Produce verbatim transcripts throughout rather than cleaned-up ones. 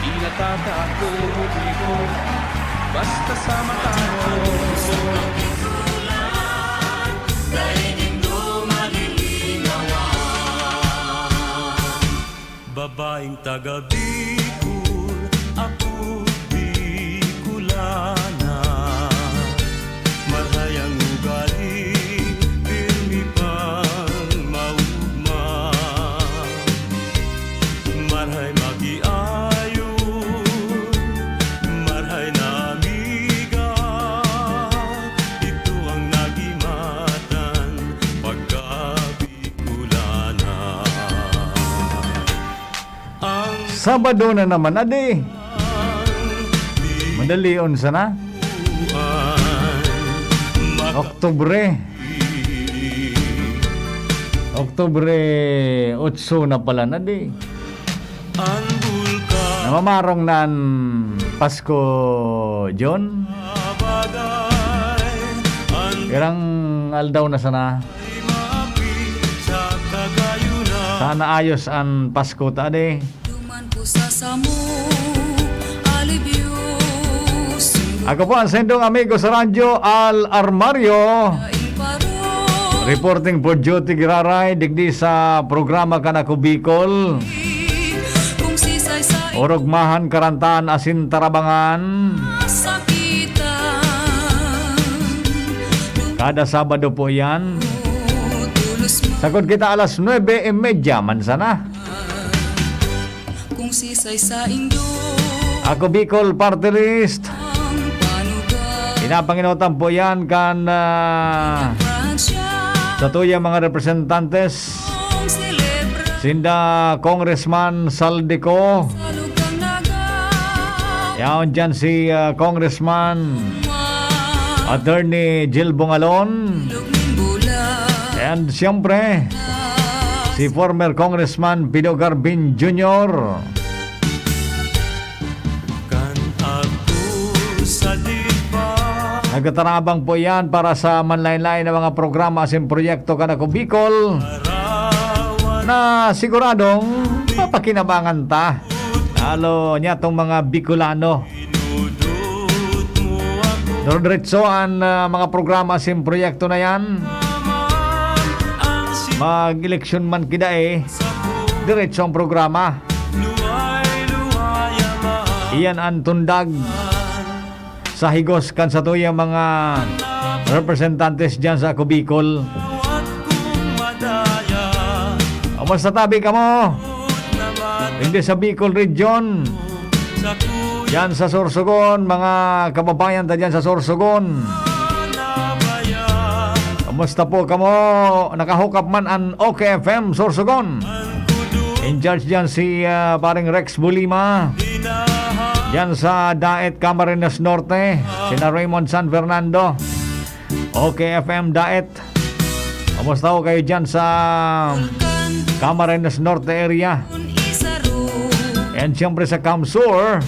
Di natatakot, basta sa mata mo. Babaeng taga Bicol, ako Bicolana. Marhay ang ugali, pirmi pang maugma. Marhay makiayo, marhay na amiga. Ito ang nagimatan pagka Bicolana. Ang Sabado na naman, adi. Madalion sana. Oktubre. Oktubre otso na pala na di. Ang bulkan Namamarong na an Pasko, John. Bagay, ang Pirang aldaw na sana. Maapi sa kagayunan. Sana ayos an Pasko ta, adi. Duman ko sa samo, alibyo, Ako po ang sendong amigo sa radyo, Al Armario. Reporting for duty, giraray, digdi sa programa kan Ako Bicol. Kung sisay sa Orog, Mahan, Karantan, asin Tarabangan. Sakitan. Kada Sabado po yan. Tulos mo. Sagkod kita alas nuebe y media man sana. Kung sisay sa indo Ako Bicol Party List. Ang panuga. Pinapanginotan po yan kan, ah, Pransya. Sa tuyang mga representantes. Ang selebra. Sinda Congressman Saldico. Sa lugang naga. Yaon dyan si, ah, Congressman Attorney Jill Bungalon. And siyempre, si former Congressman Pido Garbin Junior. Nagtatarabang po yan para sa manlain-lain na mga programa asin proyekto kan Ako Bicol na siguradong papakinabangan ta. Lalo niya tong mga Bicolano. Diretso an, ah, mga programa asin proyekto na yan. Mag-eleksyon man kidai, diretso ang programa. Iyan an tundag sa higos kan satuyang mga representantes diyan sa Ako Bicol. Kamusta tabi kamo? Hindi sa Bicol Region. Diyan sa Sorsogon, mga kababayan ta diyan sa Sorsogon. Kamusta po kamo? Naka-hook up man an OK F M Sorsogon. In charge diyan si, ah, paring Rex Bulima. Diyan sa Daet, Camarines Norte, sina Raymond San Fernando. OK F M Daet. Kamusta ho kayo dyan sa Camarines Norte area? And siyempre sa CamSur,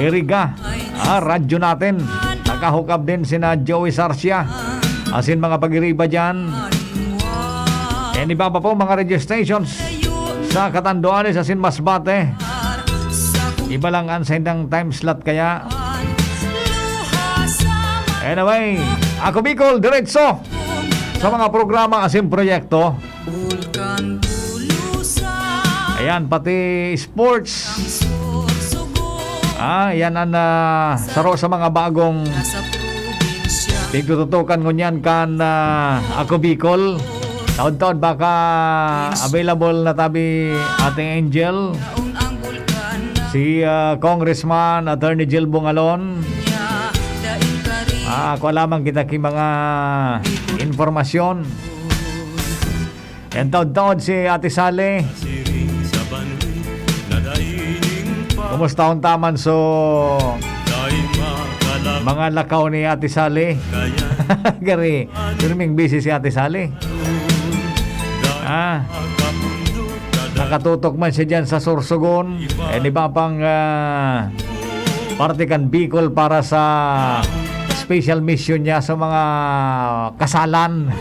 Iriga. Ah, radyo natin. Naka-hook up din sina Joey Sarcia. Asin mga pag-iriba dyan. And iba pa po, mga radio stations sa Catanduanes asin Masbate. Iba lang an saindang time slot kaya. Anyway, Ako Bicol, diretso sa mga programa asin proyekto. Ayan, pati sports. Ah, yan ang, ah, saro sa mga bagong pigtututukan ngunyan kan, ah, Ako Bicol. Taon-taon baka available na tabi Ate Angel. Si, ah, Congressman Attorney Jill Bungalon. Ah, ako lamang kita ki mga informasyon. Yan taod-taod si Ate Sally. Kumusta hon taman so mga lakaw ni Ate Sally? Gari, pirming busy si Ate Sally. Ah, nakatutok man siya dyan sa Sorsogon. Eh, di ba pang, ah, parte kan Bicol para sa special mission niya sa mga kasalan.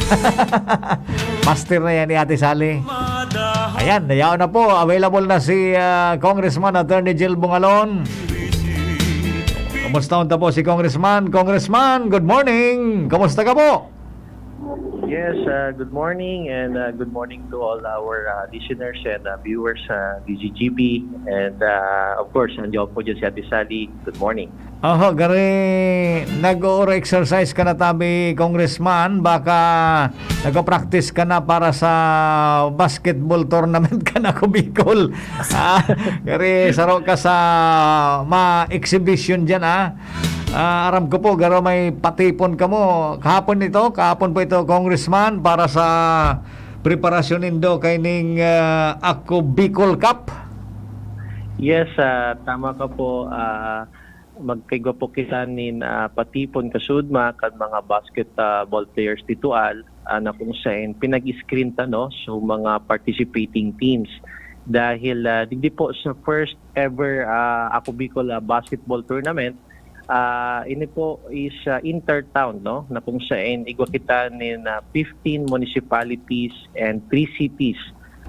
Pastor na yan ni Ate Sally. Yan, yaon na po. Available na si ah, Congressman Attorney Jill Bungalon. Kumusta unta po si Congressman? Congressman, good morning! Kumusta ka po? Yes, uh, good morning and uh, good morning to all our uh, listeners and uh, viewers sa D Z G B. And uh, of course, nandiyan po dyan si Ate Sally. Good morning. Oho, gari nag-o-exercise ka na tabi, Congressman. Baka nagpa-practice ka na para sa basketball tournament kan Ako Bicol. Ah, gari saro ka sa ma-exhibition dyan, ah. Ah, aram ko po, garo may patipon kamo. Kahapon ito, kahapon po ito, Congressman, para sa preparasyon nindo kaining ah, Ako Bicol Cup. Yes, ah, tama ka po. Ah, magkaigwa po kita nin ah, patipon kasudma kan mga basketball players dito al ah, na kung saan pinag-screen ta, no, so mga participating teams. Dahil ah, digdi po sa first ever ah, Ako Bicol ah, basketball tournament, ah, ini po is ah, intertown, no, na kung saan igwa kita nin ah, fifteen municipalities and three cities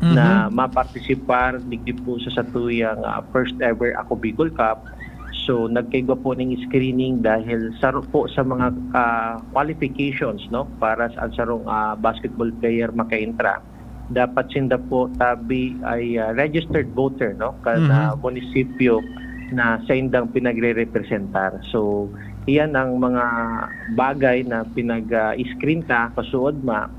na mapartisipar digdi po sa satuyang ah, first ever Ako Bicol Cup. So nagkaigwa po ning screening dahil saro po sa mga ah, qualifications, no, para sa sarong ah, basketball player makaentra, dapat sinda po tabi ay ah, registered voter, no, kan ah, munisipyo na saindang pinagre-representar. So iyan ang mga bagay na pinag-screen ta kasuodma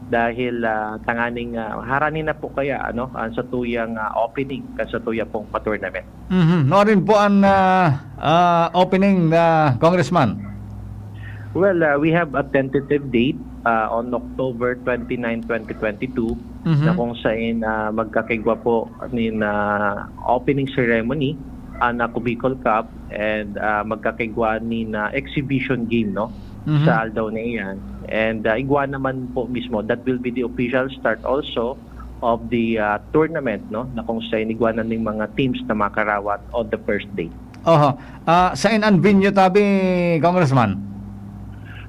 dahil ah, tanganing ah, harani na po kaya, ano, ang satuyang ah, opening kan satuya pong pa-tournament. Mhm. Nuarin po an ah, ah, opening, ah, Congressman? Well, uh, we have a tentative date uh, on October twenty-nine, twenty twenty-two, Mhm. na kung saan uh, magkakigwa po nin uh, opening ceremony ang Ako Bicol Cup and uh, magkakigwa nin uh, exhibition game, no, Mhm. sa aldaw na iyan. And uh, igwa naman po mismo, that will be the official start also of the uh, tournament, no, na kung saan igwa na ning mga teams na makarawat on the first day. Oho. Ah, sain an venue tabi, Congressman?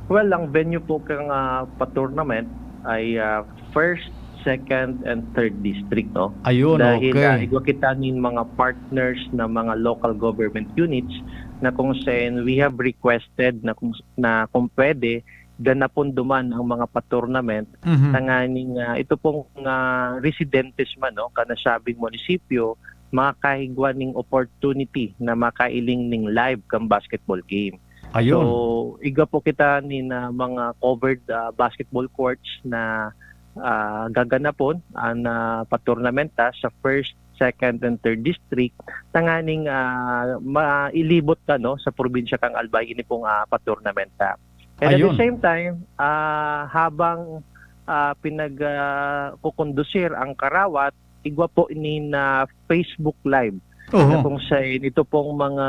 Well, ang venue po kang ah, pa-tournament ay ah, first, second, and third district, no? Ayun, Dahil okay. ah, igwa kita nin mga partners na mga local government units na kung saan we have requested na kung, na kung pwede, ganapon duman ang mga pa-tournament Mhm. tanganing ah, ito pong mga residentes man, no, kanasabing munisipyo, makakaigwa ning opportunity na makailing ning live kang basketball game. Ayun. So, igwa po kita nin ah, mga covered ah, basketball courts na ah, gaganapon ang ah, pa-tournament ta sa first, second, and third district tanganing ah, mailibot ka, no, sa probinsya kang Albay ini pong ah, pa-tournament ta. And at the Ayun. same time, ah, habang ah, pinag ah, kukondusir ang karawat, igwa po ini na Facebook Live na Oho. kung saan ito pong mga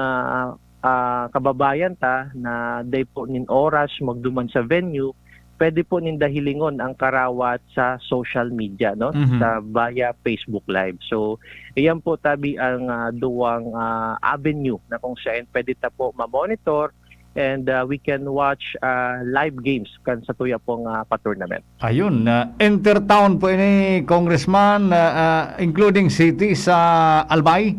ah, kababayan ta na day po nin oras magduman sa venue, pwede po ninda hilingon ang karawat sa social media, no? Mhm. Sa via Facebook Live. So, iyan po tabi ang ah, duwang ah, avenue na kung saan pwede ta po ma-monitor and ah, we can watch ah, live games kan satuya pong ah, pa-tournament. Ayun, ah, intertown po ini, Congressman, ah, ah, including city sa Albay?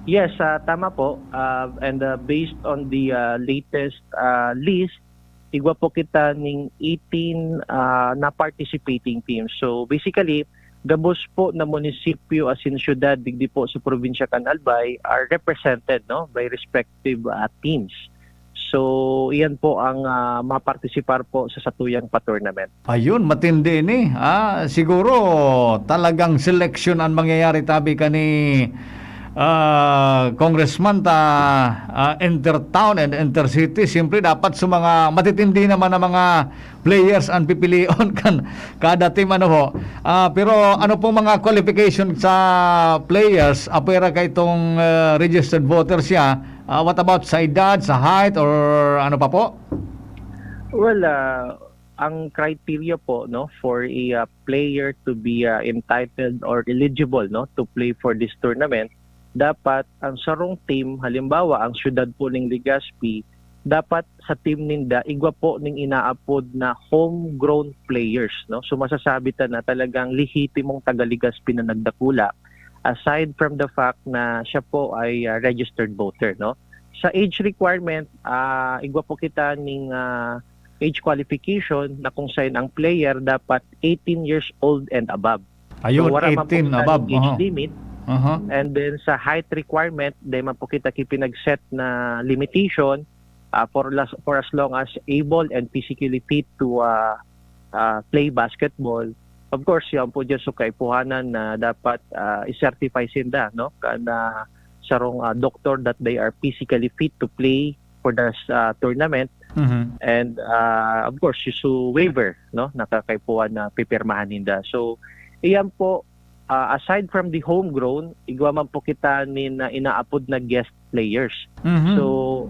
Yes, ah, tama po. Ah, and ah, based on the ah, latest ah, list, igwa po kita ning eighteen ah, na participating teams. So basically, gabos po na munisipyo asin syudad digdi po sa probinsya kan Albay are represented, no, by respective ah, teams. So iyan po ang ah, mapartisipar po sa satuyang pa-tournament. Ayun, matindi ini. Ah, siguro talagang seleksyon ang mangyayari tabi kani ah, Congressman ta ah, intertown and intercity. Siyempre dapat sa mga matitindi naman na mga players ang pipilion kan kada team, ano ho. Ah, pero ano pong mga qualification sa players? Apwera ka itong ah, registered voter siya. Ah, what about sa edad, sa height, or ano pa po? Well, ah, ang criteria po, no, for a ah, player to be ah, entitled or eligible, no, to play for this tournament, dapat ang sarong team, halimbawa ang siyudad po ning Legazpi, dapat sa team ninda, igwa po ning inaapod na homegrown players, no? So, masasabi ta na talagang lehitimong taga Legazpi na nagdakula. Aside from the fact na siya po ay, ah, registered voter, no? Sa age requirement, ah, igwa po kita ning, ah, age qualification na kung saan ang player dapat eighteen years old and above. Ayun, So, wala man po eighteen kita above, ning age aha. limit. Aha. And then sa height requirement, di man po kita ki pinag-set na limitation, ah, for las-, for as long as able and physically fit to, ah, ah, play basketball. Of course, yan po dyan so kaipuhanan na dapat, ah, i-certify sinda, no? Ka na sarong, ah, doktor that they are physically fit to play for the, ah, tournament. Mhm. And, ah, of course, yung so waiver, no? Nakakaipuhan na pipirmahan ninda. So, iyan po, ah, aside from the homegrown, igwa man po kita nin, ah, inaapod na guest players. Mhm. So,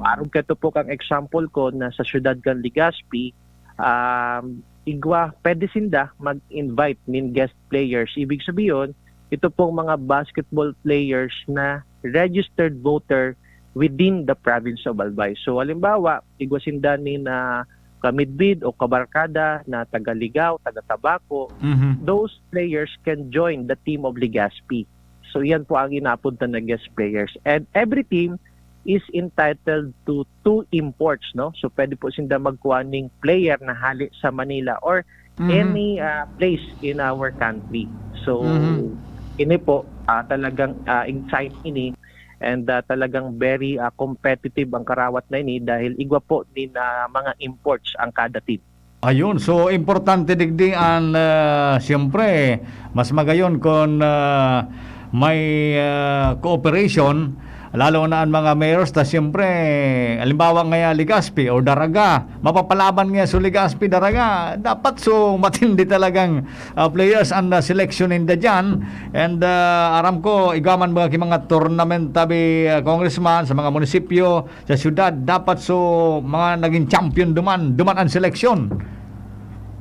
arog kato po kang example ko na sa siyudad kan Legazpi, um, igwa, pwede sinda mag-invite nin guest players. Ibig sabihin, ito pong mga basketball players na registered voter within the province of Albay. So, halimbawa, igwa sinda nin, ah, kamidbid o kabarkada na taga Ligao, taga Tabaco, Mhm. those players can join the team of Legazpi. So, yan po ang inaapod na guest players. And every team is entitled to two imports, no? So, pwede po sinda magkuha ning player na hali sa Manila or Mhm. any, ah, place in our country. So, Mhm. ini po, ah, talagang, ah, exciting ini and, ah, talagang very, ah, competitive ang karawat na ini dahil igwa po nin, ah, mga imports ang kada team. Ayun, so importante digdi an, ah, siyempre, mas magayon kun, ah, may, ah, cooperation, lalo na an mga mayors ta siyempre, halimbawa ngaya Legazpi o Daraga, mapapalaban ngaya so Legazpi, Daraga, dapat so matindi talagang, ah, players an, ah, seleksyon ninda diyan. And, ah, aram ko, igwa man mga ki mga tournament tabi, ah, congressman, sa mga munisipyo, sa siyudad, dapat so mga naging champion duman, duman an seleksyon.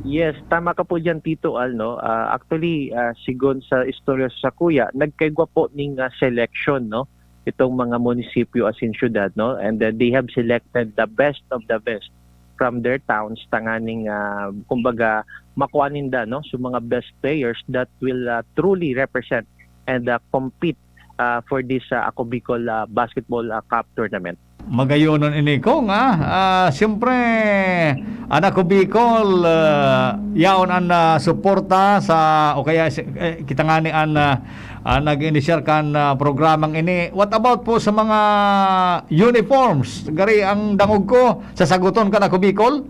Yes, tama ka po diyan, Tito Al, no? Ah, actually, ah, sigon sa istorya sa kuya, nagkaigwa po ning, ah, seleksyon, no? Itong mga munisipyo asin siyudad, no? And then they have selected the best of the best from their towns, tanganing, ah, kumbaga, makuha ninda, no? So, mga best players that will, ah, truly represent and, ah, compete, ah, for this, ah, Ako Bicol, ah, Basketball, ah, Cup Tournament. Magayonon ini, Kong, ah. Ah, siyempre, an Ako Bicol, ah, yaon an, ah, suporta sa, o kaya si, eh, kita ngani an, ah, ah, nag-inisyar kan, ah, programang ini. What about po sa mga uniforms? Gari ang dangog ko, sasaguton kan Ako Bicol?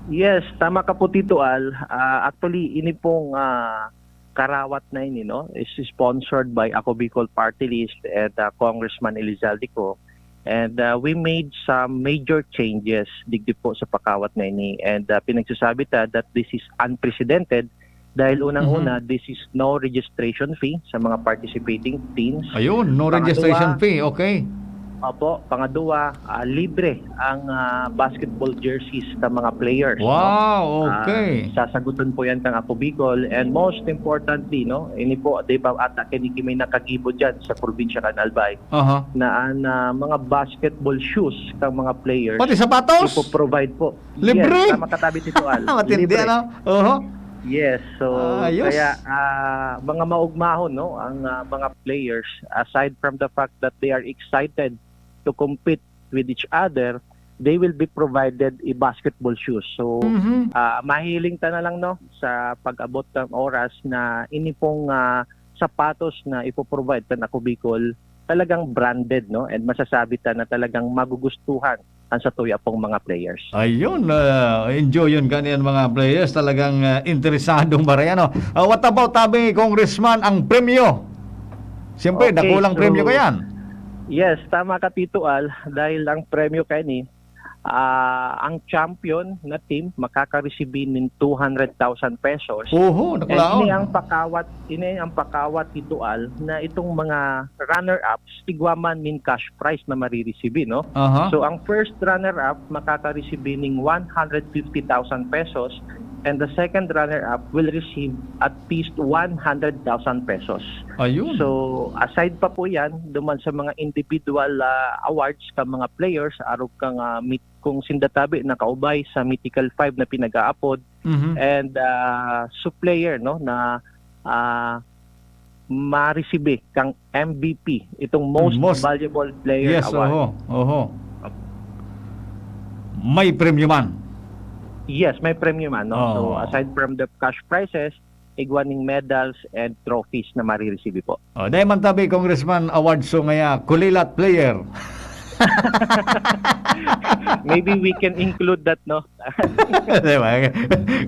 Yes, tama ka po, Tito Al. Ah, actually, ini pong, ah, karawat na ini, no, is sponsored by Ako Bicol Party List and, ah, Congressman Elizalde Co. And, ah, we made some major changes digdi po sa pakawat na ini. And, ah, pinagsasabi ta that this is unprecedented dahil unang-una, Mhm. this is no registration fee sa mga participating teams. Ayun, no Pangatlo, registration fee, okay. Opo, pangadwa, ah, libre ang, ah, basketball jerseys sa mga players, no? Wow, Ah, okay. sasagutan po yan kang Ako Bicol. And most importantly, no, ini po, di ba, ata kini may nakagibo dyan sa probinsya kan Albay, Aha. na ang, ah, mga basketball shoes kang mga players, Pati sapatos? ipo-provide po. Libre? Yes, tama ka tabi, Tito Al. Matindi, Libre. ano? Oho. Yes, so, Ayos. kaya, ah, mga maugmahon, no, ang, ah, mga players, aside from the fact that they are excited to compete with each other, they will be provided a basketball shoes. So, Mhm. ah, mahiling ta na lang, no, sa pag-abot ng oras na ini pong, ah, sapatos na ipo-provide kan Ako Bicol, talagang branded, no? And masasabi ta na talagang magugustuhan ang satuya pong mga players. Ayun, ah, enjoy yun kaniyan mga players. Talagang, ah, interesadong baraya, no? Ah, what about, tabi, Congressman, ang premyo? Siyempre, Okay, dakulang so, premyo kayan. yes, tama ka, Tito Al, dahil ang premyo kaini, ah, ang champion na team makakaresibi nin two hundred thousand pesos. Oho, And nakulaon. ini ang pakawat, ini ang pakawat, Tito Al, na itong mga runner-ups, igwa man nin cash prize na mariresibi, no? Aha. So, ang first runner-up makakaresibi ning one hundred fifty thousand pesos, and the second runner-up will receive at least one hundred thousand pesos. Ayun. So, aside pa po yan, duman sa mga individual ah, awards ka mga players, arog kang ah, mit- kung sindatabi na kaubay sa Mythical five na pinag-aapod, Mhm. and ah, so player no na ah, marisibi kang M V P, itong most, Most valuable player Yes, award. oho, oho. May premyo man. Yes, may premyo man, no? So, Oo. aside from the cash prizes, igwa ning medals and trophies na maririsibi po. Oh, dahil man tabi, Congressman, award show ngaya, Kulilat Player. Maybe we can include that, no? Di ba?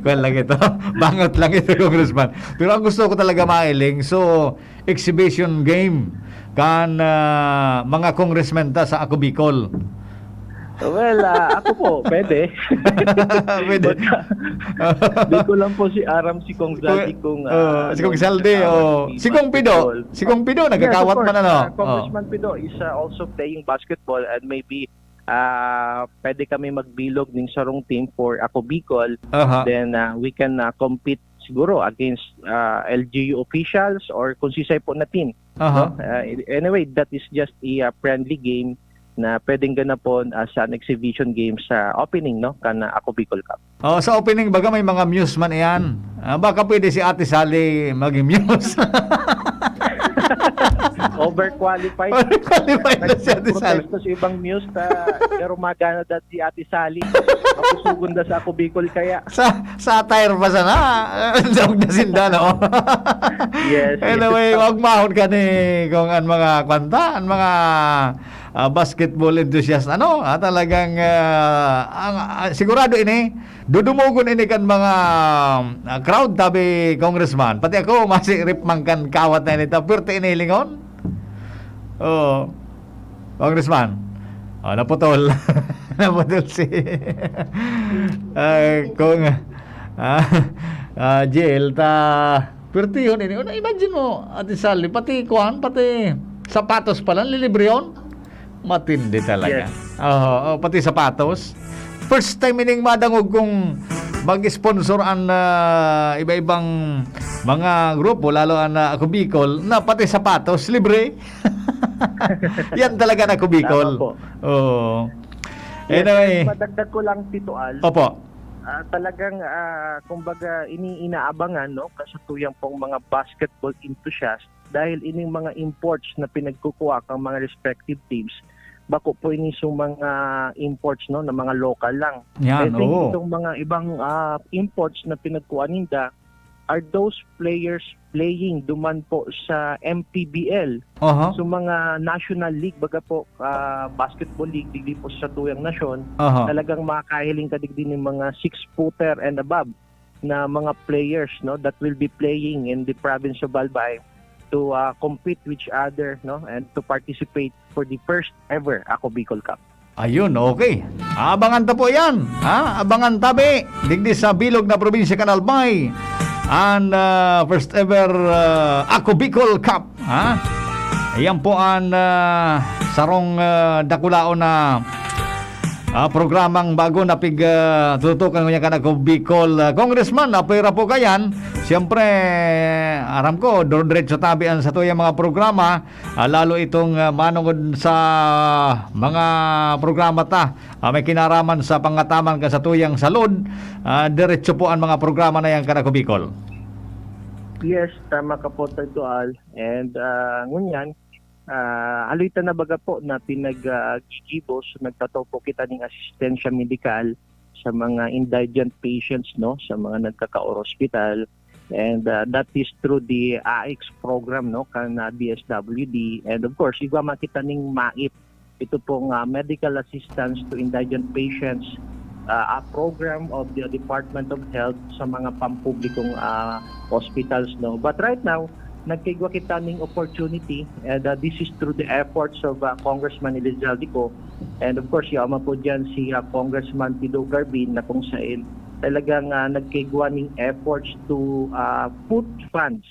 Kuwan lang ito. Bangot lang ito, Congressman. Pero ang gusto ko talaga mailing, so, exhibition game kan ah, mga congressman ta sa Ako Bicol. Well, ah, ako po, pwede. Pwede. But, ah, di ko lang po si aram si Kong Zaldi kung, ah, Oh, si Kong ano, Zaldi, nagkakawat oh. si Si Kong Pido, basketball. si Kong Pido, Yes, of nagkakawat course. man, ano? Ah, Oh. Congressman Pido is ah, also playing basketball and maybe ah, pwede kami magbilog ning sarong team for Ako Bicol. Aha. Then ah, we can ah, compete siguro against ah, L G U officials or kung sisay po na team. Aha. No? Ah, anyway, that is just a ah, friendly game na pwedeng ganapon as an exhibition game sa opening, no, kan ah, Ako Bicol Cup. Oh, sa opening baga may mga muse man iyan. Ah, baka pwede si Ate Sally maging muse. Overqualified. Overqualified na si Ate Sally. Nagprotesto sa ibang muse ta, pero magana dat si Ate Sally. Mapusugon da sa Ako Bicol kaya. Sa, sa attire pa sana. Daog na sinda, no? Yes, yes. Anyway, wag mahon ka ni kung an mga kwanta, an mga ah, basketball enthusiast, ano, ah, talagang ah, ang, ah, sigurado ini, dudumogon ini kan mga ah, crowd, tabi, Congressman. Pati ako, masirip man kan kawat na ini, ta, pirti ini hilingon. Oo. Congressman. Oh, naputol. Naputol si ah, kung ah, ah, J L, ta, pirtihon ini. Una, imagine mo, Ate Sally, pati kuwan, pati sapatos pa lang, lilibre yun. Matindi talaga. Yes. Oo, oh, pati sapatos. First time ining madangog kung mag-sponsor an ah, iba-ibang mga grupo, lalo an ah, Ako Bicol, na pati sapatos, libre. Yan talaga na Ako Bicol. Tama po. Oo. Yes, Anyway. Madagdag ko lang, Tito Al. Opo. Ah, talagang, ah, kumbaga, ini-, inaabangan, no, kasatuyang pong mga basketball enthusiast dahil ining mga imports na pinagkukuha kang mga respective teams, bako po ini sa mga imports, no, na mga local lang. Yan, I think oo. itong mga ibang ah, imports na pinagkuha ninda are those players playing duman po sa M P B L. Aha. So, mga National League, baga po, ah, Basketball League, digdi po sa tuyang nasyon, Aha. talagang makakahiling ka digdi ng mga six-footer and above na mga players, no, that will be playing in the province of Albay to ah, compete with each other, no, and to participate for the first ever Ako Bicol Cup. Ayun, okay. Abangan ta po yan. Ha? Abangan tabi. Digdi sa bilog na probinsya kan Albay. An ah, first ever ah, Ako Bicol Cup. Ha? Ayan po an ah, sarong ah, dakulaon na ah, programang bago na pig ah, tututukan ko niya kan Ako Bicol ah, Congressman. Apira po kayan. Siyempre, aram ko, diretso tabi an sa tuyang mga programa. Ah, lalo itong ah, manungod sa mga programa ta, ah, may kinaraman sa pangataman ka sa tuyang salud, ah, diretso po ang mga programa na yan, kan Ako Bicol. Yes, tama ka po, Tito Al. And ah, ngunyan, ah, haloy ta na baga po na pinag-, ah, gigibo, so nagtatao po kita ning asistensya medikal sa mga indigent patients, no, sa mga nagkakaoro hospital. And ah, that is through the A I X program, no, kan ah, D S W D. And of course, igwa man kita ning MAIP. Ito pong ah, Medical Assistance to Indigent Patients, ah, a program of the Department of Health sa mga pampublikong ah, hospitals, no. But right now, nagkaigwa kita ning opportunity, and ah, this is through the efforts of ah, Congressman Elizalde Co. And of course, yaman po dyan si ah, Congressman Pido Garbin, na kung sain talagang ah, nagkaigwa ning efforts to ah, put funds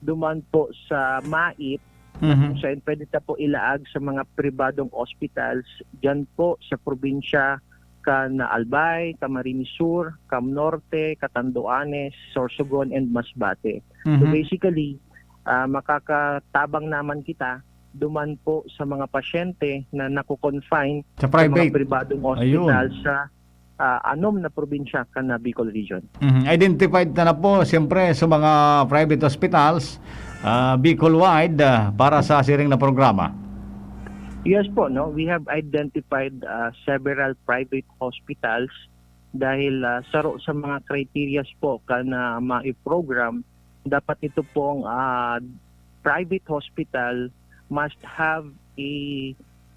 duman po sa MAIP, Mhm. kung saan pwede ta po ilaag sa mga pribadong hospitals dyan po sa probinsya kan Albay, Camarines Sur, Cam Norte, Catanduanes, Sorsogon, and Masbate. So Mhm. basically, ah, makakatabang naman kita duman po sa mga pasyente na nako-confine Sa sa mga private. pribadong Ayun. ospital sa, ah, anom na probinsya kan, ah, Bicol Region. Mhm. Identified na na po, siyempre, sa mga private hospitals, ah, Bicol-wide, ah, para sa siring na programa. Yes po, no? We have identified, ah, several private hospitals dahil, ah, saro sa mga criterias po kan, ah, MAIP program, dapat ito pong, ah, private hospital must have a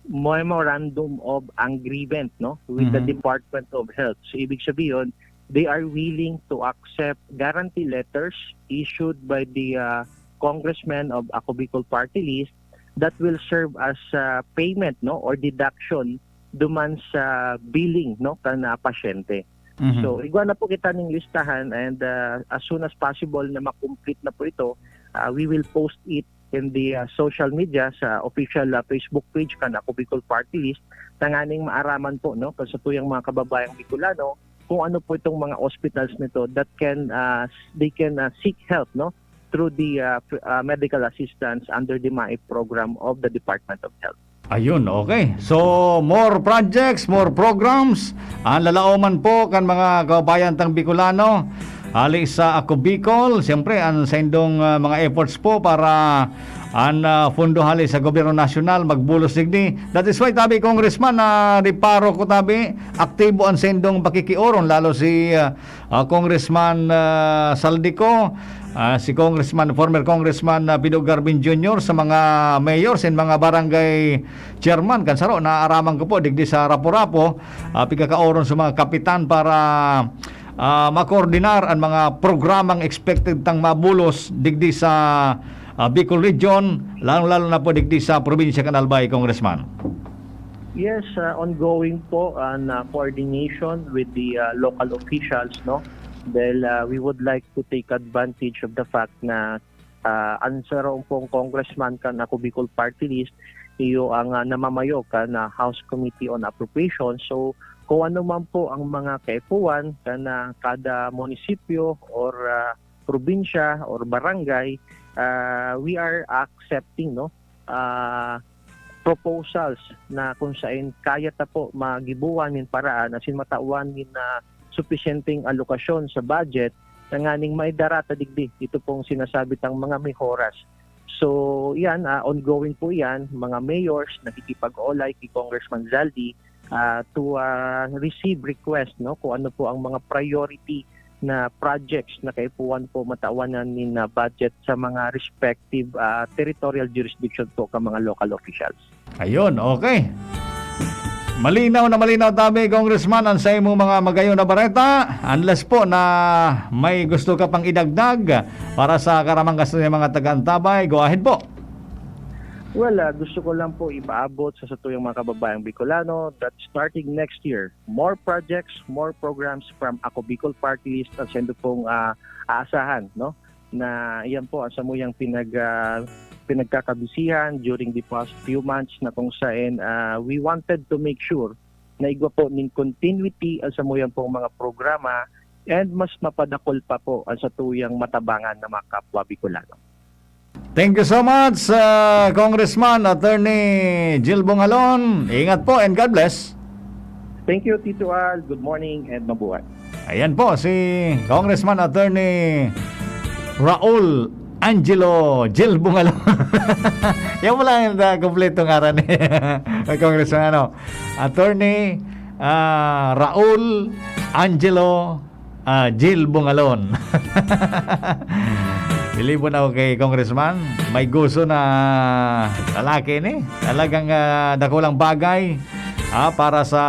memorandum of agreement, no, with the Mhm. Department of Health. So, ibig sabihin, they are willing to accept guarantee letters issued by the, ah, congressman of Ako Bicol Party List that will serve as, ah, payment, no, or deduction duman sa billing, no, kan, ah, pasyente. Mhm. So, igwa na po kita ning listahan and, ah, as soon as possible na ma-complete na po ito, ah, we will post it in the, ah, social media sa official, ah, Facebook page kan Ako Bicol Party List, tanganing maaraman po, no, kan satuyang mga kababayang Bicolano kung ano po itong mga hospitals nito that can, ah, they can, ah, seek help, no, through the, ah, pr- ah, medical assistance under the MAIP program of the Department of Health. Ayun, okay. So, more projects, more programs. Ang lalaoman po kan mga kababayan tang Bicolano, hali sa Ako Bicol, siyempre, ang saindong, ah, mga efforts po para ang, ah, fundo hali sa gobyerno nasyonal magbulos digdi. That is why, tabi, Congressman, na di paro ko, tabi, aktibo ang saindong pakikioron, lalo si, ah, ah, Congressman, ah, Saldico, ah, si Congressman, former Congressman, ah, Pido Garbin Junior sa mga mayor sin mga barangay chairman. Kan saro, naaaraman ko po, digdi sa Rapu-Rapu, ah, pigkakaoron sa mga kapitan para, ah, makoordinar ang mga programang expected tang mabulos digdi sa, ah, Bicol Region, lalong-lalo na po digdi sa probinsya kan Albay, Congressman. Yes, ah, ongoing po ang, ah, coordination with the, ah, local officials, no? Dahil, ah, we would like to take advantage of the fact na, ah, ang saro pong congressman kan Ako Bicol Party List, iyo ang, ah, namamayo kan, ah, House Committee on Appropriations. So, kung ano man po ang mga kaipuhan kan, ah, kada munisipyo or, ah, probinsya or barangay, ah, we are accepting, no? Ah, proposals na kung saen kaya ta po magibuan nin paraan asin matawan nin, ah, supisyenteng alokasyon sa budget tanganing maidara ta digdi ito pong sinasabi tang mga mehoras. So, yan, ah, ongoing po yan, mga mayors, nakikipag-olay kay Congressman Zaldy, ah, to, ah, receive request, no, kung ano po ang mga priority na projects na kaipuhan po matawan nin, ah, budget sa mga respective, ah, territorial jurisdiction po kan mga local officials. Ayun, okay. Malinaw na malinaw, tabi, Congressman, ang sa imong mga magayon na bareta. Unless po na may gusto ka pang idagdag para sa karamang kasto ng mga taga-antabay, go ahead po. Well, ah, gusto ko lang po ipaabot sa satuyang mga kababayang Bicolano that starting next year, more projects, more programs from Ako Bicol Party List ang sendo pong, ah, aasahan, no? Na iyan po ang samuyang pinag, ah, pinagkakabisihan during the past few months na kung saen, ah, we wanted to make sure na igwa po nin continuity ang samuyang pong mga programa and mas mapadakol pa po ang satuyang matabangan na mga kapwa Bicolano. Thank you so much, ah, Congressman Attorney Jil Bungalon. Ingat po and God bless. Thank you, Tito Al. Good morning and mabuhay. Ayan po, si Congressman Attorney Raul Angelo Jil Bungalon. Yan mo lang yung, ah, kompletong ngaran ni Congressman, ano, Attorney, ah, Raul Angelo, ah, Jil Bungalon. Bilib po na ako kay Congressman. May gusto na lalaki ni. Talagang, ah, dakulang bagay, ah, para sa,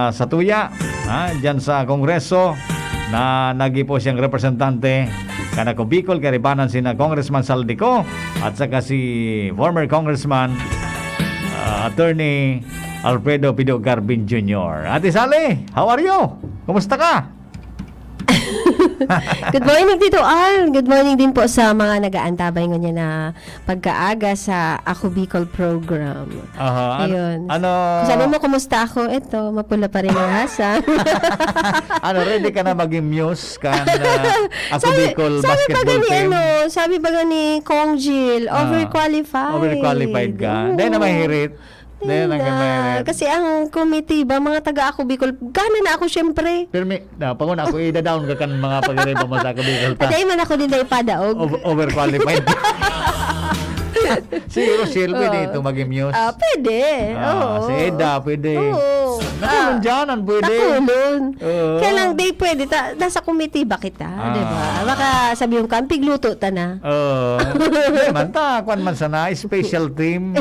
sa tuya, ah, dyan sa Kongreso na naging po siyang representante kan Ako Bicol, kaibanan sina Congressman Saldico at saka si former Congressman, ah, Attorney Alfredo Pido Garbin Junior. Ate Sally, how are you? Kumusta ka? Good morning, Tito Al. Good morning din po sa mga nag-aantabay ngunyan na pagkaaga sa Ako Bicol program. Aha. An-, Ayun. ano? Kung sabi mo, "Kumusta ako?" Eto, mapula pa rin ang hasa. Ano, ready ka na maging muse kan, ah, Ako Sabi, Bicol sabi basketball baga ni, team? ano, sabi baga ni Kong Jill, Ah, overqualified. overqualified ka? Oo. Dahil na mahirit? Dahil na Hindi na. mahirit? Kasi ang committee ba, mga taga Ako Bicol, gana na ako, syempre. Pero may, na, pag una ako, ida-down ka kan mga pag-ariba mo sa Ako Bicol ta. At dahil man ako din na ipadaog. Over-, overqualified. Si Rochelle, pwede Oo. ito maging muse. Ah, pwede. Ah, Oo. si Eda, pwede. Oo. Nakulon Ah, dyan, ang pwede. nakulon. Oo. Kaya lang, di pwede. Ta-, nasa committee ba kita? Ah. Di ba? Baka sabi yung kampig, luto ta na. Oo. Di man, ta, kwan man sana, special team.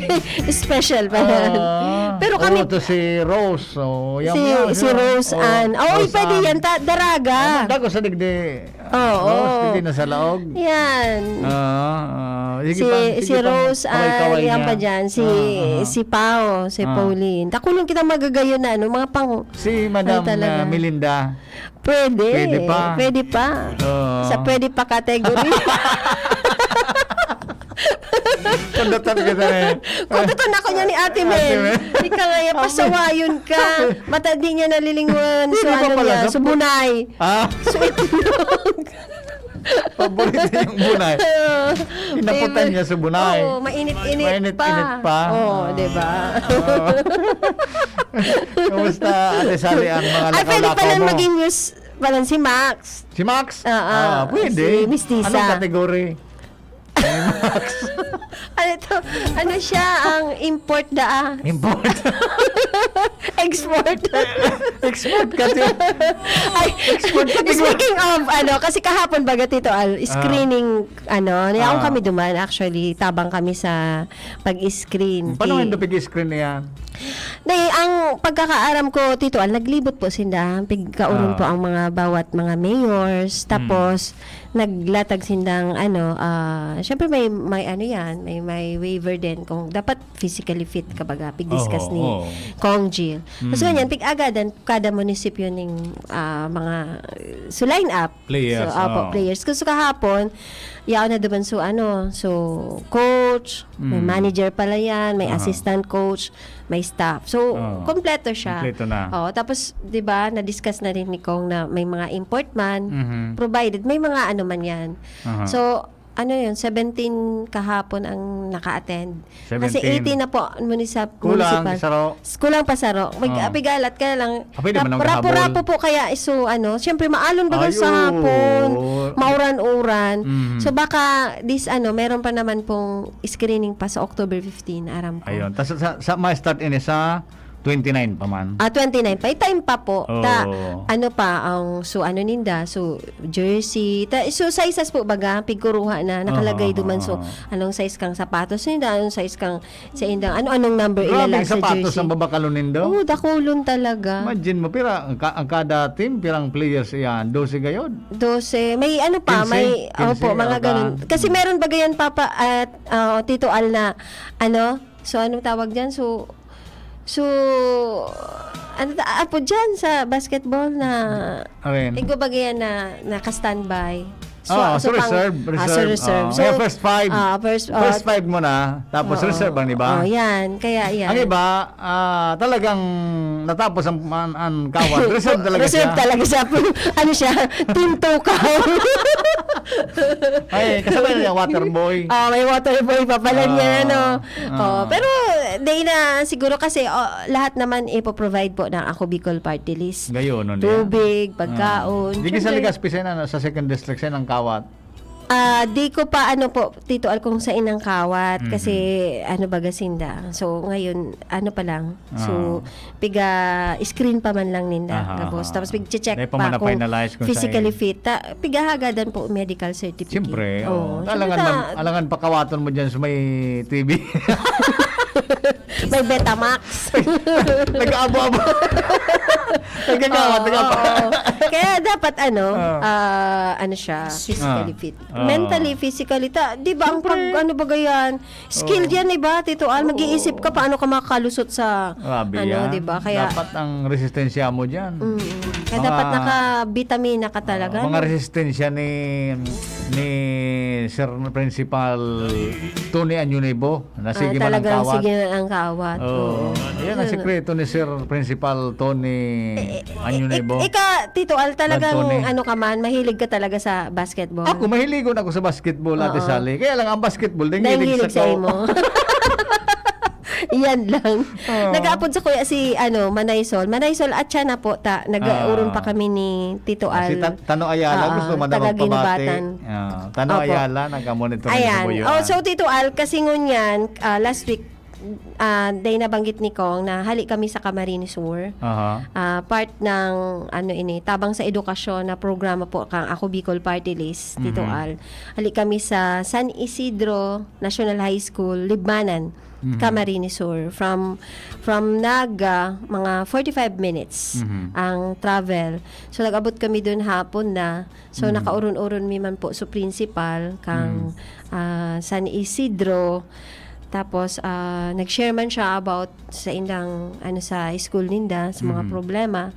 Special pa yan. Ah. Pero kami Oo, to si Rose. Oh, yan Si, yan, si yan. Rose Oh, Ann. Oo, Rose pwede Ann. yan. Ta-, daraga. Ano, dago sa digdi. Oo. Rose, hindi na sa laog. Yan. Ah, ah. Sige Si, pa, sige si pa. Rose Kaway-kaway Ann, yan niya. pa dyan. Si, Ah, ah. si Pao, si Ah. Pauline. Kakulong kita magagayon na, ano, mga pang-, Si Madam, ano talaga. ah, Melinda. Pwede. Pwede pa. Pwede pa. Oo. Sa pwede pa category. Kung dapat kita na eh. Kung totoo na ako niya ni Ate Ate Mel, Mel. Ika nga yan, Ate pasawayon ka. Mata di niya nalilingwan. Hindi So, pa ano pala, niya, sa subunay. Ah. So, itlog. Paborito niyang bunay. Oo. Inaputan Diba? niya sa bunay. Oo, mainit-init Mainit-init pa. pa. Oo, Ah. diba? Oo. Kumusta, Ate Sally, ang mga Ay, pwede lakaw-lakaw pala mo? maging muse pala si Max. Si Max? Oo. Ah, pwede. Si Miss Tisa. Anong category? Ay, Max. Ano to? Ano siya? Ang import da, ah. Import. Export. Export ka, Tito. Ay, Export ka, Tito. speaking of, ano, kasi kahapon baga, Tito Al, Ah. screening, ano, niyaon Ah. kami duman, actually, tabang kami sa pag-screen. Paano Di- nga yung pag-screen na yan? Di, ang pagkakaaram ko, Tito Al, naglibot po sinda. Pigkaurong Ah. po ang mga bawat mga mayors. Hmm. Tapos, naglatag sindang, ano, ah, syempre may, may ano yan, may, may waiver din kung dapat physically fit ka baga, pig-discuss Oo, ni oo. Kong Jill. Tapos Mm. ganyan, pig-agadan kada munisipyo ning, ah, mga, uh, so line up. Players, So, opo, oo. players. Kasi kahapon, yaon na duman so, ano, so, coach, may Mm. manager pala yan, may Aha. assistant coach, may staff. So, Oo. kompleto siya. Kompleto na. Oo, tapos, di ba, na-discuss na rin ni Kong na may mga import man, Mhm. provided may mga ano man yan. Aha. So, ano yun, seventeen kahapon ang naka-attend. Kasi Seventeen. eighteen na po, municip-, Kulang, municipal. saro. S-, kulang pa saro. Mag-, Oo. apigalat, kaya lang, Ah, pwede man rap-, ang kahabol. rapo-rapo po kaya iso, ano, siyempre, maalon baga Ay, sa oo. hapon, mauran-uran. Mhm. So, baka this, ano, meron pa naman pong screening pa sa October fifteen, aram ko. Ayun. Tas sa, sa, ma-start ini sa twenty-nine pa man. Ah, twenty-nine pa. May time pa po. Oo. Ta, ano pa, ang, so, ano ninda, so, jersey. Ta, so, sizes po baga, pigkuruha na, nakalagay Aha, duman. aha, So, aha. anong size kang sapatos ninda, anong size kang, sa indang, ano, anong number Grabe, ilalag sa sapatos jersey? ang babakalon nindo. Oo, dakulon talaga. Imagine mo, pira, ang ka-, ang kada team, pirang players iyan? Dose gayod? Dose. May ano pa, Quince? may, Quince, opo, mga arogan? ganun. Kasi Hmm. meron baga yan, Papa, at, ah, Tito Al na, ano, so, anong tawag dyan? So, so, ano ta-, apo dyan sa basketball na, Arin? igwa baga yan na naka-standby. So, Oo, so, so pang, reserve, ah, so reserve. reserve. Oo. So, Kaya first five. ah, first, First ah, five muna, tapos oo. reserve ang iba. Oh, yan. Kaya yan. Ang iba, ah, talagang natapos ang, ang, ang kawat. Reserve talaga Reserve siya. talaga siya. Ano siya? Team Tukaw. Ay, kasabay na niya, Waterboy. Ah, may Waterboy pa pala niya, Ah, ano. ah. Oh, pero, di na, siguro kasi, oh, lahat naman ipo-provide po ng Ako Bicol Party List. Gayon, no, niya? Tubig, Ah. pagkaon. Di ka sa Siyempre. Legazpi, sa, ano, sa second district, sa ang kawat? Ah, di ko pa, ano po, Tito Al, kung sa inang kawat. Mhm. Kasi, ano, baga sinda. So, ngayon, ano pa lang. So, Ah. piga-screen pa man lang ninda, Aha, gabos. aha. Tapos, pig-check Dahil pa pa man kung na-finalize kung physically saan. fit. Ta-, pigahagadan po medical certificate. Siyempre, Oo. oo. Siyempre, Alangan ta- man, alangan pakawaton mo dyan sa may T V. May Betamax. Nag-aabo-abo. Nagkakawat, Oo, nagkakawat. oo. Kaya dapat ano, Ah. ah, ano siya, physically Ah. fit. Ah. Mentally, physically. Ta, di ba, ang pag, Siyempre. ano ba yan? Skilled Oo. yan, di ba, Tito Al? Oo. Mag-iisip ka paano ka makakalusot sa, Grabe ano, yan. Di ba? Kaya, Dapat ang resistensya mo dyan. Mm. Kaya Mga, dapat nakabitamina ka talaga, ah, mga no? resistensya ni ni Sir Principal Tony Anyunibo na Ah, sige man ang talagang kawat. sige na ang kawat. Oo. Oo. Yan ang Yun. Sikreto ni Sir Principal Tony Anyunibo. Ik- ika, Tito Al, talagang Tony. Ano ka man, mahilig ka talaga sa basketball? Ako, mahiligon ako sa basketball, Ate Oo. Sally. Kaya lang, ang basketball, dahil Dahil hilig hilig sa sa ko. imo. Yan lang. Oo. Nag-aapod sa kuya si ano, Manay Sol. Manay Sol, atya na po ta. Nag-uurong pa Ah. kami ni Tito Ah, si Al. Ta-, Tano Ayala, Oo, gusto man daw taga magpabati. Guinobatan. Ah, Tano Opo. Ayala, nag-amo nito rin sa Ayan. Buyuan. Oh, so Tito Al, kasi ngunyan, ah, last week, ah, day nabanggit ni Kong na hali kami sa Camarines Sur. Aha. Ah, part ng, ano ini, Tabang sa Edukasyon na programa po kang Ako Bicol Party List, Tito Mhm. Al. Hali kami sa San Isidro National High School, Libmanan, Mhm. Camarines Sur. From, from Naga, mga forty-five minutes Mhm. ang travel. So, nag-abot kami dun hapon na. So, Mhm. nakauron-uron mi man po sa principal kang, Mhm. ah, San Isidro. Tapos, ah, nag-share man siya about sa indang, ano, sa school ninda, sa mga Mhm. problema.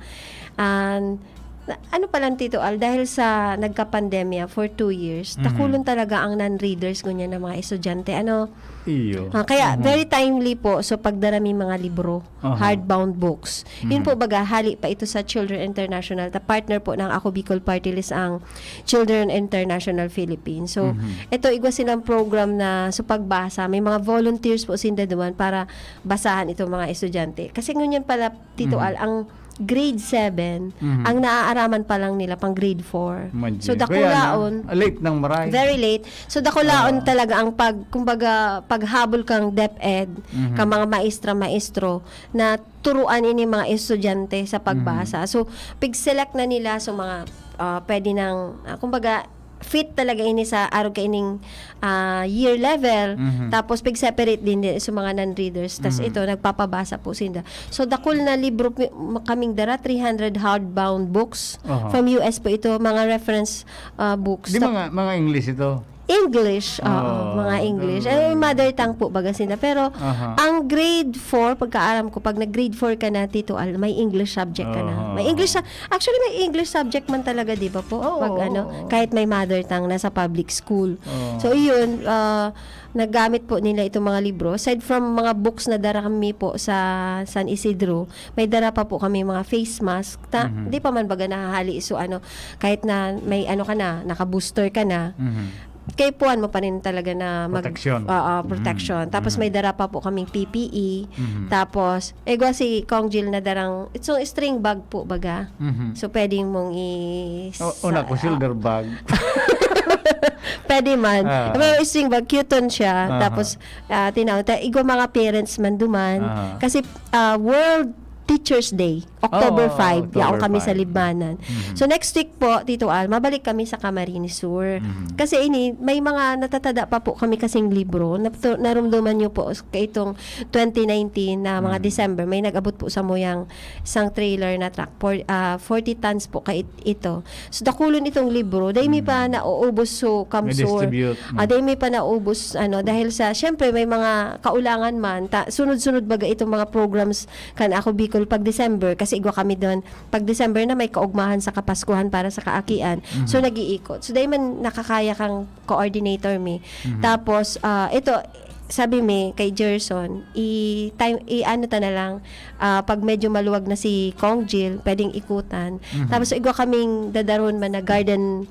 And, na, ano pa lang, Tito Al, dahil sa nagka-pandemya for two years, Mhm. dakulon talaga ang non-readers, ngunyan, ng mga estudyante. Ano, Iyo. ah, kaya Mhm. very timely po, so pagdara mi mga libro, Aha. hardbound books. Yun Mhm. po, baga, hali pa ito sa Children International. Ta partner po ng Ako Bicol Party List ang Children International Philippines. So, Mhm. ito, igwa silang program na sa pagbasa. May mga volunteers po sinda duman para basahan itong mga estudyante. Kasi ngunyan pala, Tito Mhm. Al, ang grade seven, Mhm. ang naaaraman pa lang nila pang grade four. Imagine. So, Kaya na, dakulaon. Late nang maray. Very late. So, dakulaon Oo. talaga ang pag, kumbaga, paghabol kang DepEd, Mhm. kang mga maestra, maestro, na turuan ini mga estudyante sa pagbasa. Mhm. So, pig-select na nila, so mga, ah, pwede nang, ah, kumbaga, fit talaga ini sa arog kaining, ah, year level. Mhm. Tapos, pig-separate din, din sa mga non-readers. Tas Mhm. ito, nagpapabasa po sinda. So, dakul na libro pi-, ma-, kaming dara, three hundred hardbound books. Aha. From U S po ito, mga reference, ah, books. Di Tap- mga, mga English ito? English, oo, Oo, mga English. ganun. Eh, mother tongue po baga sila. Pero, Aha. ang grade four, pagkaaram ko, pag nag-grade four ka na, Tito Al, may English subject ka na. Oo. May English sa-, actually, may English subject man talaga, di ba po? Oo, Pag ano, oo. Kahit may mother tongue, nasa public school. Oo. So, yun, ah, nagamit po nila itong mga libro. Aside from mga books na dara kami po sa San Isidro, may dara pa po kami mga face mask. Ta, Mhm. Di pa man baga nahahali. So, ano, kahit na may ano ka na, naka-booster ka na, Mhm. kaipuhan mo pa rin talaga na mag- Protection. Oo, protection. Mhm. Tapos Mhm. may dara pa po kaming P P E. Mhm. Tapos, igwa si Kong Jill na darang, it's a string bag po, baga. Mhm. So, pwedeng mong i- O, una ko, sa- silver bag. Pwede man. Ah. Pero string bag, cute siya. Aha. Tapos, ah, tinaw, ta, igwa mga parents man duman. Aha. Kasi, ah, World Teachers Day, October Oo, five, yaon October kami sa five. Libmanan. Mhm. So, next week po, Tito Al, mabalik kami sa Camarines Sur. Mhm. Kasi ini, may mga natatada pa po kami kasing libro. Natu-, narumduman nyo po, kaitong twenty nineteen na mga Mhm. December, may nag-abot po sa muyang isang trailer na truck. For, ah, forty tons po kait-, ito. So, dakulon itong libro. Dahil may pa Mhm. nauubos so May Kamsur. distribute. Ah, dahil may pa naubos, ano, dahil sa, syempre, may mga kaulangan man. Ta, sunod-sunod baga itong mga programs kan Ako Bicol pag December, kasi igwa kami doon. Pag December na, may kaugmahan sa Kapaskuhan para sa kaakian. So, Mhm. nag-iikot. So, dahil man nakakaya kang coordinator mi. Mhm. Tapos, ah, ito, sabi mi kay Gerson, i-time, i-ano ta na lang, ah, pag medyo maluwag na si Kong Jill, pwedeng ikutan. Mhm. Tapos, igwa kaming dadaron man na garden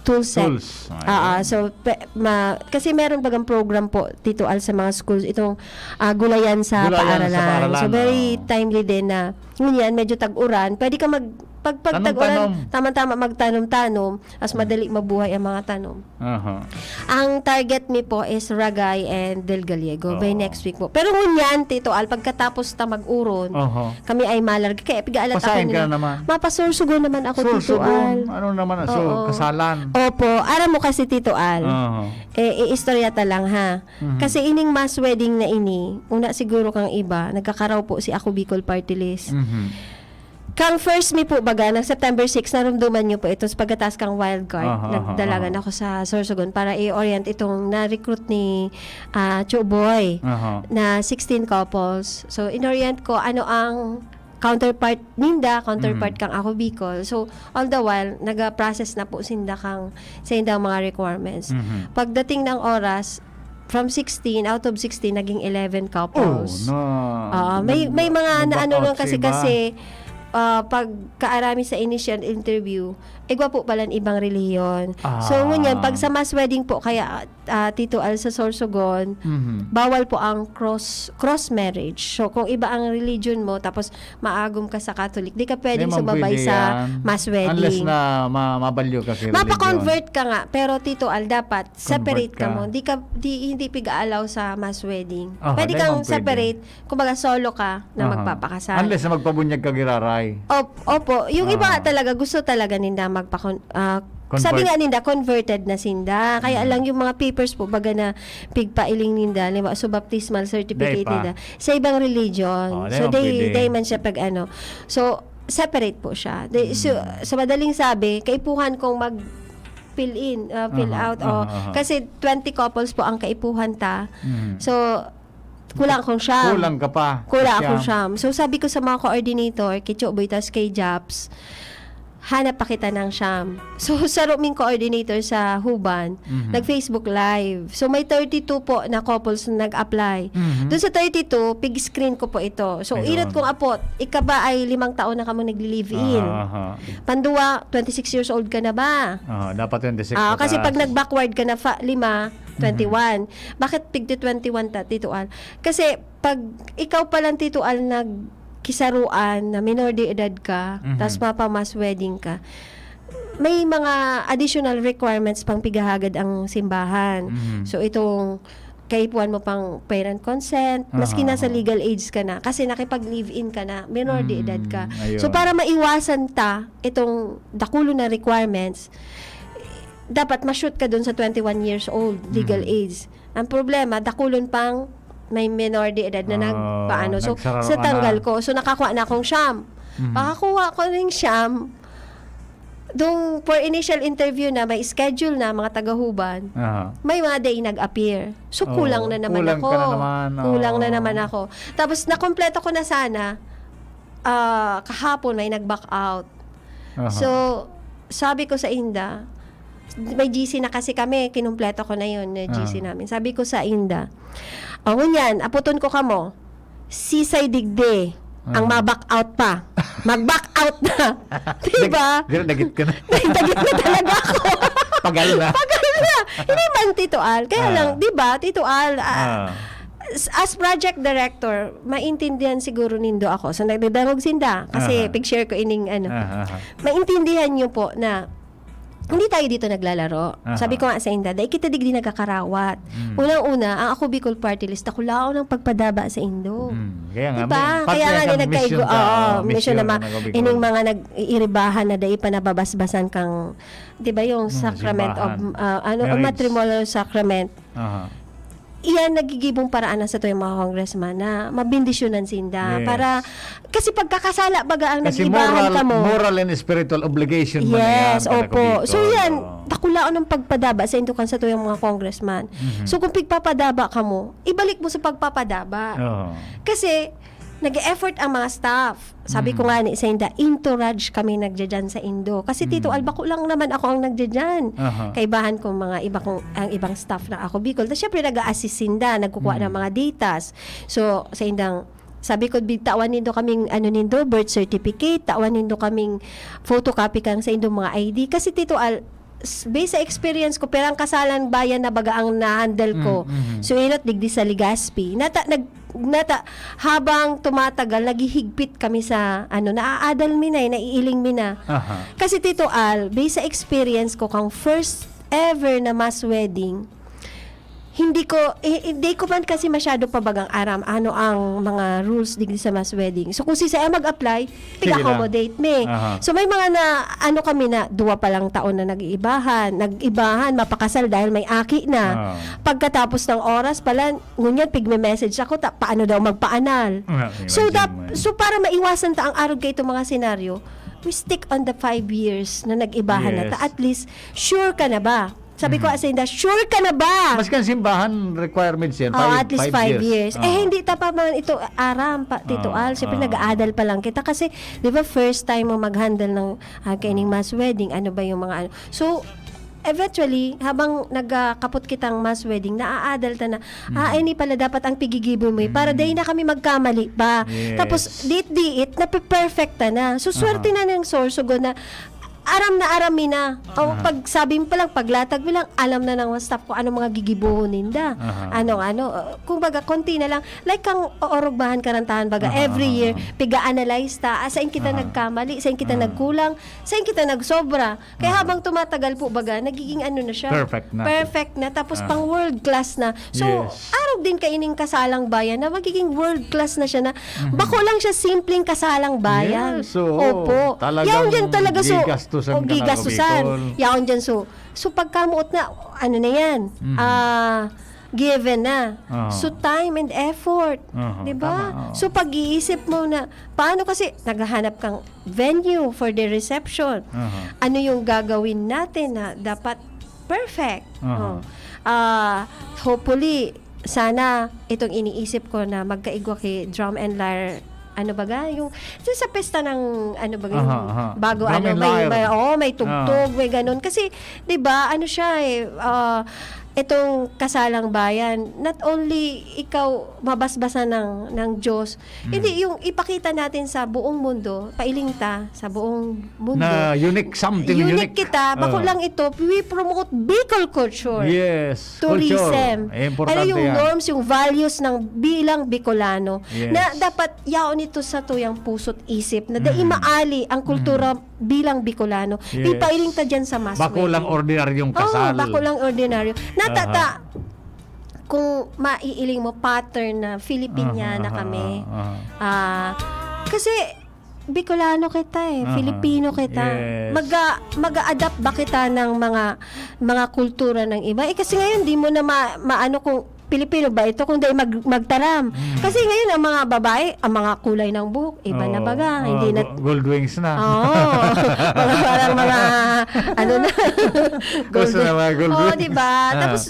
tool set. Tools. Ah, ah, so, pe-, ma-, kasi meron bagang program po, Tito Al, sa mga schools, itong, ah, gulayan sa Gulayan sa paaralan. paaralan, So, very oo. timely din na, ngunyan, medyo tag-uran, pwede ka mag-, pag, pag tag-ulan, tanom-tanom, tamang-tama magtanom-tanom, mas madali mabuhay ang mga tanom. Aha. Ang target mi po is Ragay and Del Gallego by next week po. Pero ngunyan, Tito Al, pagkatapos ta mag-uron, Aha. kami ay malarga. Kaya pigaala ta Pasain ko ka nila, na naman. "Mapasursugon naman ako, Tito Sursugon? Al." Ano naman, so, Oo. kasalan? Opo. Aram mo kasi, Tito Al, Aha. eh, iistorya ta lang, ha? Mhm. Kasi ining mass wedding na ini, una siguro kang iba, nagkakaraw po si Ako Bicol Party List. Mhm. Kang first mi po baga, nag September six, narumduman niyo po ito sa pagkataas kang wildcard. Aha, aha, Nagdalagan aha. ako sa Sorsogon para i-orient itong na-recruit ni, ah, Chuboy Aha. na sixteen couples. So, in-orient ko ano ang counterpart ninda, counterpart Mhm. kang Ako Bicol. So, all the while, naga-process na po sinda kang, sa indang mga requirements. Mhm. Pagdating ng oras, from sixteen, out of sixteen, naging eleven couples. Oh, na, Oo, may, nag-, may mga nag-back naano out lang sa kasi, iba. kasi, ah, pagkaarami sa initial interview, igwa po pala ang ibang relihiyon. So, Ah. ngunyan, pag sa mass wedding po, kaya, ah, Tito Al, sa Sorsogon, Mhm. bawal po ang cross, cross marriage. So, kung iba ang religion mo, tapos maagom ka sa Catholic, di ka pwedeng Di man sumabay pwede sa yan. mass wedding. Unless na ma-, mabalyo ka sa religion. Mapa-convert ka nga, pero Tito Al, dapat Separate Convert ka ka. mo. Di ka, di, hindi pig-a-allow sa mass wedding. Aha, Pwede di kang man pwede. separate, kumbaga solo ka na Aha. magpapakasal. Unless na magpabunyag ka giraray. Op-, opo. Yung iba Ah. nga talaga, gusto talaga ninda magpakon-, ah, Convert. sabi nga ninda, converted na sinda. Kaya Mm. lang yung mga papers po, baga na pigpailing ninda, halimbawa, so baptismal certificate Di pa. ninda. Sa ibang religion. Oh, di So, man they, pwede. they man siya pag ano. So, separate po siya. They, so, Mm. sa madaling sabi, kaipuhan kong mag fill in, ah, fill Aha, out, oh. aha, aha. Kasi twenty couples po ang kaipuhan ta. Mhm. So, kulang akong siyam. Kulang ka pa. Kulang akong Siyam. siyam. So, sabi ko sa mga coordinator, kay Choboy, tas kay Japs, hanap pa kita ng siyam. So, saro ming coordinator sa Huban, Mhm. nag-Facebook Live. So, may thirty-two po na couples na nag-apply. Mhm. Doon sa thirty-two, pig-screen ko po ito. So, Ayun. inot kong apot, ika ba ay limang taon na kamo nagli-live-in? Aha, aha. Pandua, twenty-six years old ka na ba? Ah, dapat twenty-six Ah, kasi pataas. pag nag-backward ka na fa-, lima, Mhm. twenty-one. Bakit tigti twenty-one ta, Tito Al? Kasi pag ikaw pa lang, Tito Al, nagkisaruan na minor de edad ka, Mhm. tas mapa-mass wedding ka, may mga additional requirements pang pighahagad ang simbahan. Mhm. So, itong kaipuhan mo pang parent consent, maski Aha, nasa aha. legal age ka na, kasi nakipag-live-in ka na, menor de edad ka. Mm, ayun. So, para maiwasan ta itong dakulo na requirements, dapat ma-shoot ka dun sa twenty-one years old, legal Mm. age. Ang problema, dakulon pang may menor de edad na Ah, nagpaano. So, nagsararo sa ka tanggal na. ko, so nakakuha na akong siyam. Mhm. Pakakuha ko ng siyam, Dung for initial interview na may schedule na mga taga-Huban, Aha. may mga day nag-appear. So, Oo, kulang na naman kulang ako. ka na naman, Kulang na oo. naman ako. Tapos, nakumpleto ko na sana, ah, kahapon may nag-back out. Aha. So, sabi ko sa inda, may G C na kasi kami, kinumpleto ko na yun, na G C Ah. namin. Sabi ko sa inda, "O, ngunyan, aputon ko kamo." Sisay digdi ang Ah. ma-back out pa. Mag-back out na. Diba? Dag-, dagit ka na. Dagit na talaga ako. Pagal na. Pagal na. Hindi man, Tito Al. Kaya Ah. lang, diba, Tito Al, ah, Ah. as, as project director, maintindihan siguro nindo ako. So, nagdadangog sinda. Kasi Aha. pig-share ko ining ano. Aha, aha. Maintindihan nyo po na hindi tayo dito naglalaro. Aha. Sabi ko nga sa inda, "Dai kita digdi nagkakarawat." Mm. Unang-una, ang Ako Bicol Party List, dakulaon ang pagpadaba sa indo. Mm. Kaya nga, Diba? may, Kaya nga, pati ni ang nagkaigo-, mission ka, oo, oh, mission mission na ng ma-, Ako Bicol. ining mga nag-iiribahan na dai pa nababasbasan kang, di ba, yung Mm, sacrament of, simbahan. ah, ano, Marriage. matrimonial sacrament. Aha. Iyan nagigibong paraan na sa tuyang mga congressman na mabendisyonan sinda. Yes. Para, kasi pagkakasala baga ang Kasi nag-ibahan moral, kamo. moral and spiritual obligation mo na Yes, yan, opo. Kanakubiton. So yan, Oo. dakulaon ang pagpadaba sa indukan sa tuyang mga congressman. Mhm. So kung pigpapadaba kamo, ibalik mo sa pagpapadaba. Oo. Kasi, nag-e-effort ang mga staff. Sabi ko Mm. nga ni sa inda, entourage kami nagdadyan sa indo. Kasi, Tito Mm. Al, bako lang naman ako ang nagdadyan. Aha. Kaibahan ko mga iba kong, ang ibang staff na Ako Bicol. Tas, syempre, nag-a-assist sinda, nagkukuha ng Mm. mga datas. So, sa indang, sabi ko, "Bi-, tawan nindo kaming, ano nindo, birth certificate, tawan nindo kaming photocopy kang sa indong mga I D." Kasi, Tito Al, s-, based sa experience ko, pirang kasalang bayan na baga ang na-handle ko. Mm, mm. So, inot digdi sa Legazpi. Nata-, nag-, nata-, habang tumatagal, naghihigpit kami sa, ano, naaadal mi na eh, naiiling mi na. Aha. Kasi, Tito Al, based sa experience ko, kang first ever na mass wedding, hindi ko, eh, hindi ko man kasi masyado pabagang aram ano ang mga rules digdi sa mass wedding. So, kung si saya mag-apply, Sige lang. Pig-accommodate mi. Aha. So, may mga na, ano kami na, duwa pa lang taon na nag-iibahan. Nag-ibahan, mapakasal dahil may aki na. Ah. Pagkatapos ng oras pala, ngunyan, pigme-message ako, ta-, paano daw magpaanal? Ah, So, imagine dap-, mo yun. so, para maiwasan ta ang arog kay itong mga senaryo, we stick on the five years na nag-ibahan na ta. Yes. At least, sure ka na ba? Sabi ko, Mhm. "Asinda, sure ka na ba?" Maski ang simbahan, requirements yan. Oo, Five, at least five five years. years. Eh, Oo. hindi ta pa man ito aram, pa, Tito Oo, Al. Siyempre, oo. nag-aadal pa lang kita. Kasi, di ba, first time mo mag-handle ng, ah, kaining mass wedding, ano ba yung mga ano. So, eventually, habang nagkakapot kitang mass wedding, naaadal ta na, "Ah, Mhm. ini pala dapat ang pigigibo mo eh." Para Mhm. dahil na kami magkamali pa. Yes. Tapos, diit-diit, nape-perfect ta na. So, swerte Aha. na ng Sorsogon na aram na aram mi na. O, Aha. pag sabi mo pa lang, paglatag mo lang, alam na ng mga staff kung anong mga gigibohon ninda. Aha. Anong ano, uh, kumbaga, konti na lang. Like kang oorugbahan karantahan, baga, Aha, every aha, year, aha. piga-analyze ta, ah, saan kita Aha. nagkamali, saan kita Aha. nagkulang, saan kita nagsobra. Kaya Aha. habang tumatagal po, baga, nagiging ano na siya. Perfect na. Perfect na, tapos Aha. pang world class na. So, Yes. arog din kaining kasalang bayan na magiging world class na siya na Mhm. bako lang siya simpleng kasalang bayan. Yes, oo. Opo. Talagang Yaon dyan talaga, so, gigastusan o, ka na, gigastusan. Bicol. Yaon dyan, so, so pagkamuot na, ano na yan? Mhm. Ah, given na. Oo. So, time and effort. Oo, Di ba? tama, oo. So, pag-iisip mo na, paano kasi naghahanap kang venue for the reception? Aha. Ano yung gagawin natin na dapat perfect? Aha. Oh. Ah, hopefully, sana itong iniisip ko na magkaigwa ki drum and lyre, ano baga, yung, yung sa pesta ng, ano baga, yung Aha, aha. bago, Drum ano, and may, lyre. may, oo, may tugtog, Ah. may ganun. Kasi, di ba, ano siya eh, ah, itong kasalang bayan, not only ikaw mabasbasan ng, ng Diyos, Mm. hindi, yung ipakita natin sa buong mundo, pailing ta, sa buong mundo. Na unique, something Unique unique. kita, bako Oh. lang ito, we promote Bicol culture. Yes, Tourism. culture. Eh, importante Ano yung yan. norms, yung values ng bilang Bicolano Yes. na dapat yaon ito sa tuyang puso't isip na dai Mm. maali ang kultura Mm. bilang Bicolano. Yes. Ipailing ta dyan sa mass Bako lang wedding. ordinaryong Oo, kasal. bako lang ordinaryo. Natata, Aha. kung maiiling mo, pattern na Filipiniana Aha, aha, kami. aha. Ah, kasi Bicolano kita eh, Aha. Filipino kita. Yes. Maga-, mag-a-adapt ba kita ng mga, mga kultura ng iba? Eh, kasi ngayon, di mo na ma-, maano kung Pilipino ba ito, kung dahil mag-, magtaram. Mm. Kasi ngayon, ang mga babae, ang mga kulay ng buhok, iba na Ah, baga, ah, hindi na go-, gold wings na. Oo. Mga parang mga, ano na, Gusto gold na mga gold Oo, wings. di ba? Ah. Tapos,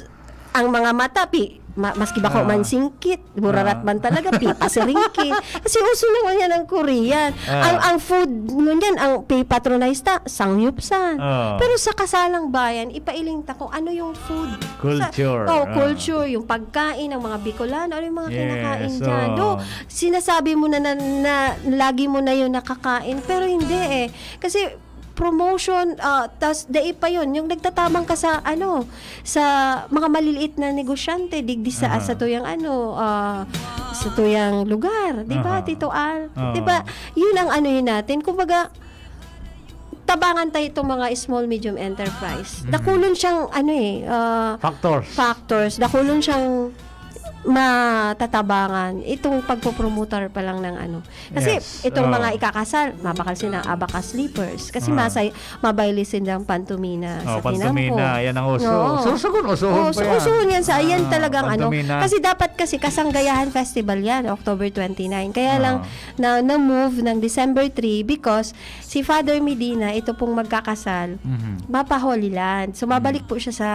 ang mga mata, pi-, ma-, maski bako Ah. man singkit, burarat Ah. man talaga, pipasiringkit. Kasi uso naman yan ang Korean. Ah. Ang, ang food, ngunyan, ang pipatronize ta, sangyupsan. Ah. Pero sa kasalang bayan, ipailing ta kung ano yung food. Sa Culture, oh, ah. culture, yung pagkain ng mga Bicolano, ano yung mga Yes, kinakain dyan. oh. Though, sinasabi mo na, na, na lagi mo na yun nakakain, pero hindi eh. Kasi promotion, ah, tas dai pa yun, yung nagtatabang ka sa, ano, sa mga maliliit na negosyante, digdi sa, Aha. sa tuyang, ano, ah, sa tuyang lugar, di ba, Aha. Tito Al? Oo. Di ba? Yun ang ano yun natin. Kumbaga, tabangan tayo itong mga small, medium enterprise. Mm. Dakulon siyang, ano eh, ah, Factors. factors. Dakulon siyang matatabangan. Itong pagpopromotar pa lang ng ano. Kasi Yes. itong Oo. mga ikakasal, mabakal sila abacus slippers. Kasi Ah. masay-, mabayli silang pantomina Oh, sa pantomina, kinampo. yan ang uso. Oo. Sorsogon, usohon Oo, pa so yan. usohon yan sa, yan Ah, talagang ano. pantomina. Kasi dapat kasi Kasanggayahan Festival yan, October twenty-nine. Kaya lang, Ah. na, na-move ng December three because si Father Medina, ito pong magkakasal, Mhm. mapa Holy Land. So, mabalik Mhm. po siya sa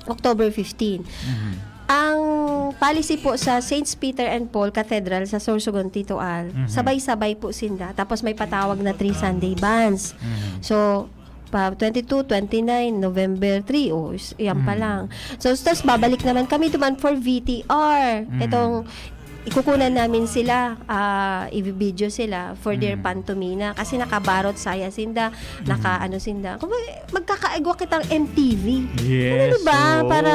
October fifteen. Mhm. Ang policy po sa Saints Peter and Paul Cathedral sa Sorsogon, Tito Al, Mhm. sabay-sabay po sinda. Tapos may patawag na three Sunday bands. Mhm. So, pa twenty-two, twenty-nine, November three, oh, is-, yan pa Mhm. lang. So, tapos babalik naman kami duman for V T R. Mhm. Itong ikukunan namin sila, ah, i-video sila for their Mm. pantomina. Kasi nakabarot saya sinda, Mm. naka-ano sinda. Kumbaga, magkakaigwa kitang M T V. Yes, Ano ba? oo. Para,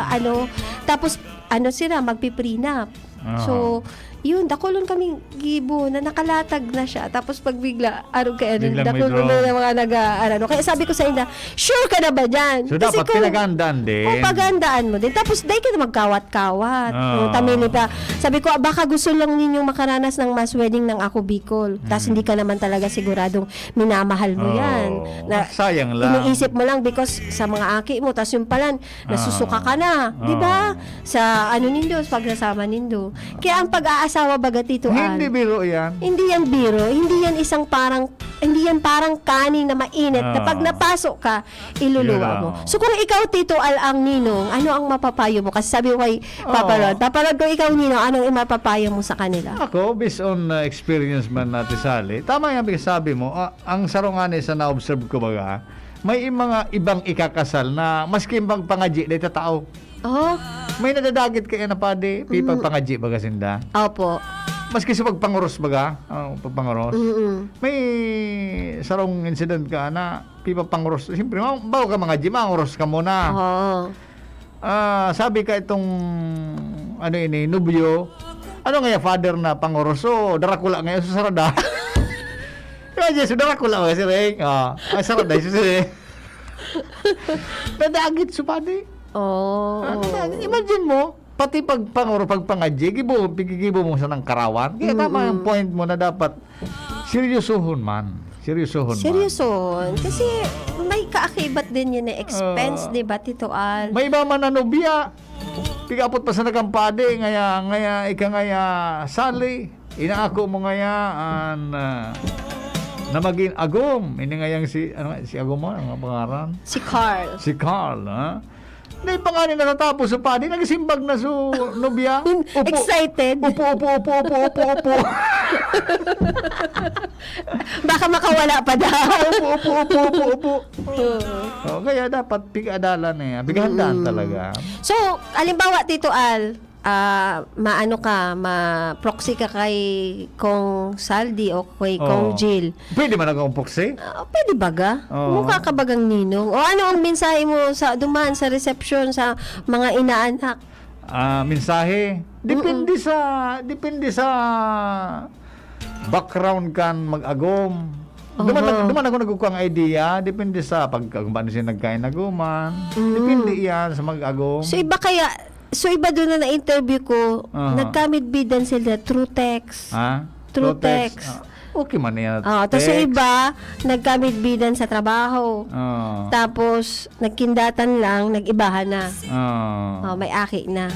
ano, tapos, ano sila, magpi-prenup. Aha. So, yun, dakulon kaming gibo na nakalatag na siya. Tapos pag bigla, arog kaya rin, Biglang may dakulon draw. na yung mga nag-aarano. Kaya sabi ko sa inda, "Sure ka na ba dyan?" So, Kasi dapat kung pinagandaan din. Oh, pagandaan mo din. Tapos, dahil ka na magkawat-kawat. Ah. Oh, tamili pa. Sabi ko, "Baka gusto lang ninyong makaranas ng mass wedding ng Ako Bicol. Tas Mm. hindi ka naman talaga siguradong minamahal mo Oo. yan." Na Sayang lang. iniisip mo lang because sa mga aki mo, tas yung pala, nasusuka Ah. ka na, di ba? Oo. Sa ano nindo, sa pagsasama nindo. Kaya ang pag-aasawa baga, Tito Al, Hindi biro yan. hindi yan biro, hindi yan isang parang, hindi yan parang kanin na mainit na pag Ah. napasok ka, iluluwa Yun mo. lang. So kung ikaw, Tito Al, ang ninong, ano ang mapapayo mo? Kasi sabi mo kay Papa Oo. Ron, Papa Ron, kung ikaw ninong, anong imapapayo mo sa kanila? Ako, based on, uh, experience man, Ate Sally, tama yung sabi mo, ah, ang sarong ani sa na-observe ko baga, may mga ibang ikakasal na maski magpangadyi, di tatao. Oh. May nadadagit kaya na padi, Mm. pipagpangadyi baga sinda. Opo. Maski sa pagpanguros baga, oh, pagpanguros. Mm-mm. May sarong incident ka na, pipagpanguros. Siyempre, ma-, bago ka mangadyi, manguros ka muna. Oo. Ah, sabi ka itong, ano ini, nobyo, "Ano nga ya, Father, na panguros? So, darakula nga ya, so sarada." Kaya Jesus, darakula nga si Reng. Ah, ay, sarada, Jesus, eh. Nadagit si padi. Oh. Ah, nadagit. Imagine mo, pati pag pangoro, pag pangadyi, gibo, gigibo mo sa nang karawan. Kaya tama Mm-mm. yung point mo na dapat seryosohon man. Seryosohon man. Seryosohon. Kasi may kaakibat din yun na expense, Ah. di ba, Tito Al? May iba man na nobya. Pigapot pa sa nagkampadi, ngaya, ngaya, ika ngaya, Sally. Inaako mo ngaya, an, ah, na magin agom. Ini ngayang si, ano nga, si agom mo, ang pangaran? Si Carl. Si Carl, ha? Di pa nga ni natatapos sa padi, nagsimbag na so nobya. Upo. Excited. Upo, upo, upo, upo, upo, upo. Baka makawala pa daw. Upo, upo, upo, upo, upo. Oo. Oh, kaya dapat pig-adalan eh. Pighandaan Mm. talaga. So, halimbawa, Tito Al, ah, maano ka, ma-proxy ka kay Kong Saldi o kay Kong Oo. Jill. Pwede man akong proxy? Ah, pwede baga? Oo. Mukha ka bagang ninong. O ano ang mensahe mo sa duman, sa reception, sa mga inaanak? Ah, mensahe? Depende Mm-mm. sa, depende sa background kan mag-agom. Duman, Aha. duman ako nagkukuha ng idea, depende sa pag-, kung paano siya nagkain agoman. Mm. Depende iyan sa mag-agom. So, iba kaya, so, iba doon na na-interview ko, Aha. nagkamidbidan sila through text. Ha? Through Through text. text. Ah, okay man yan. Ah, tas yung Text. iba, nagkamidbidan sa trabaho. Ah. Tapos, nagkindatan lang, nag-ibahan na. Ah. Oh, may aki na.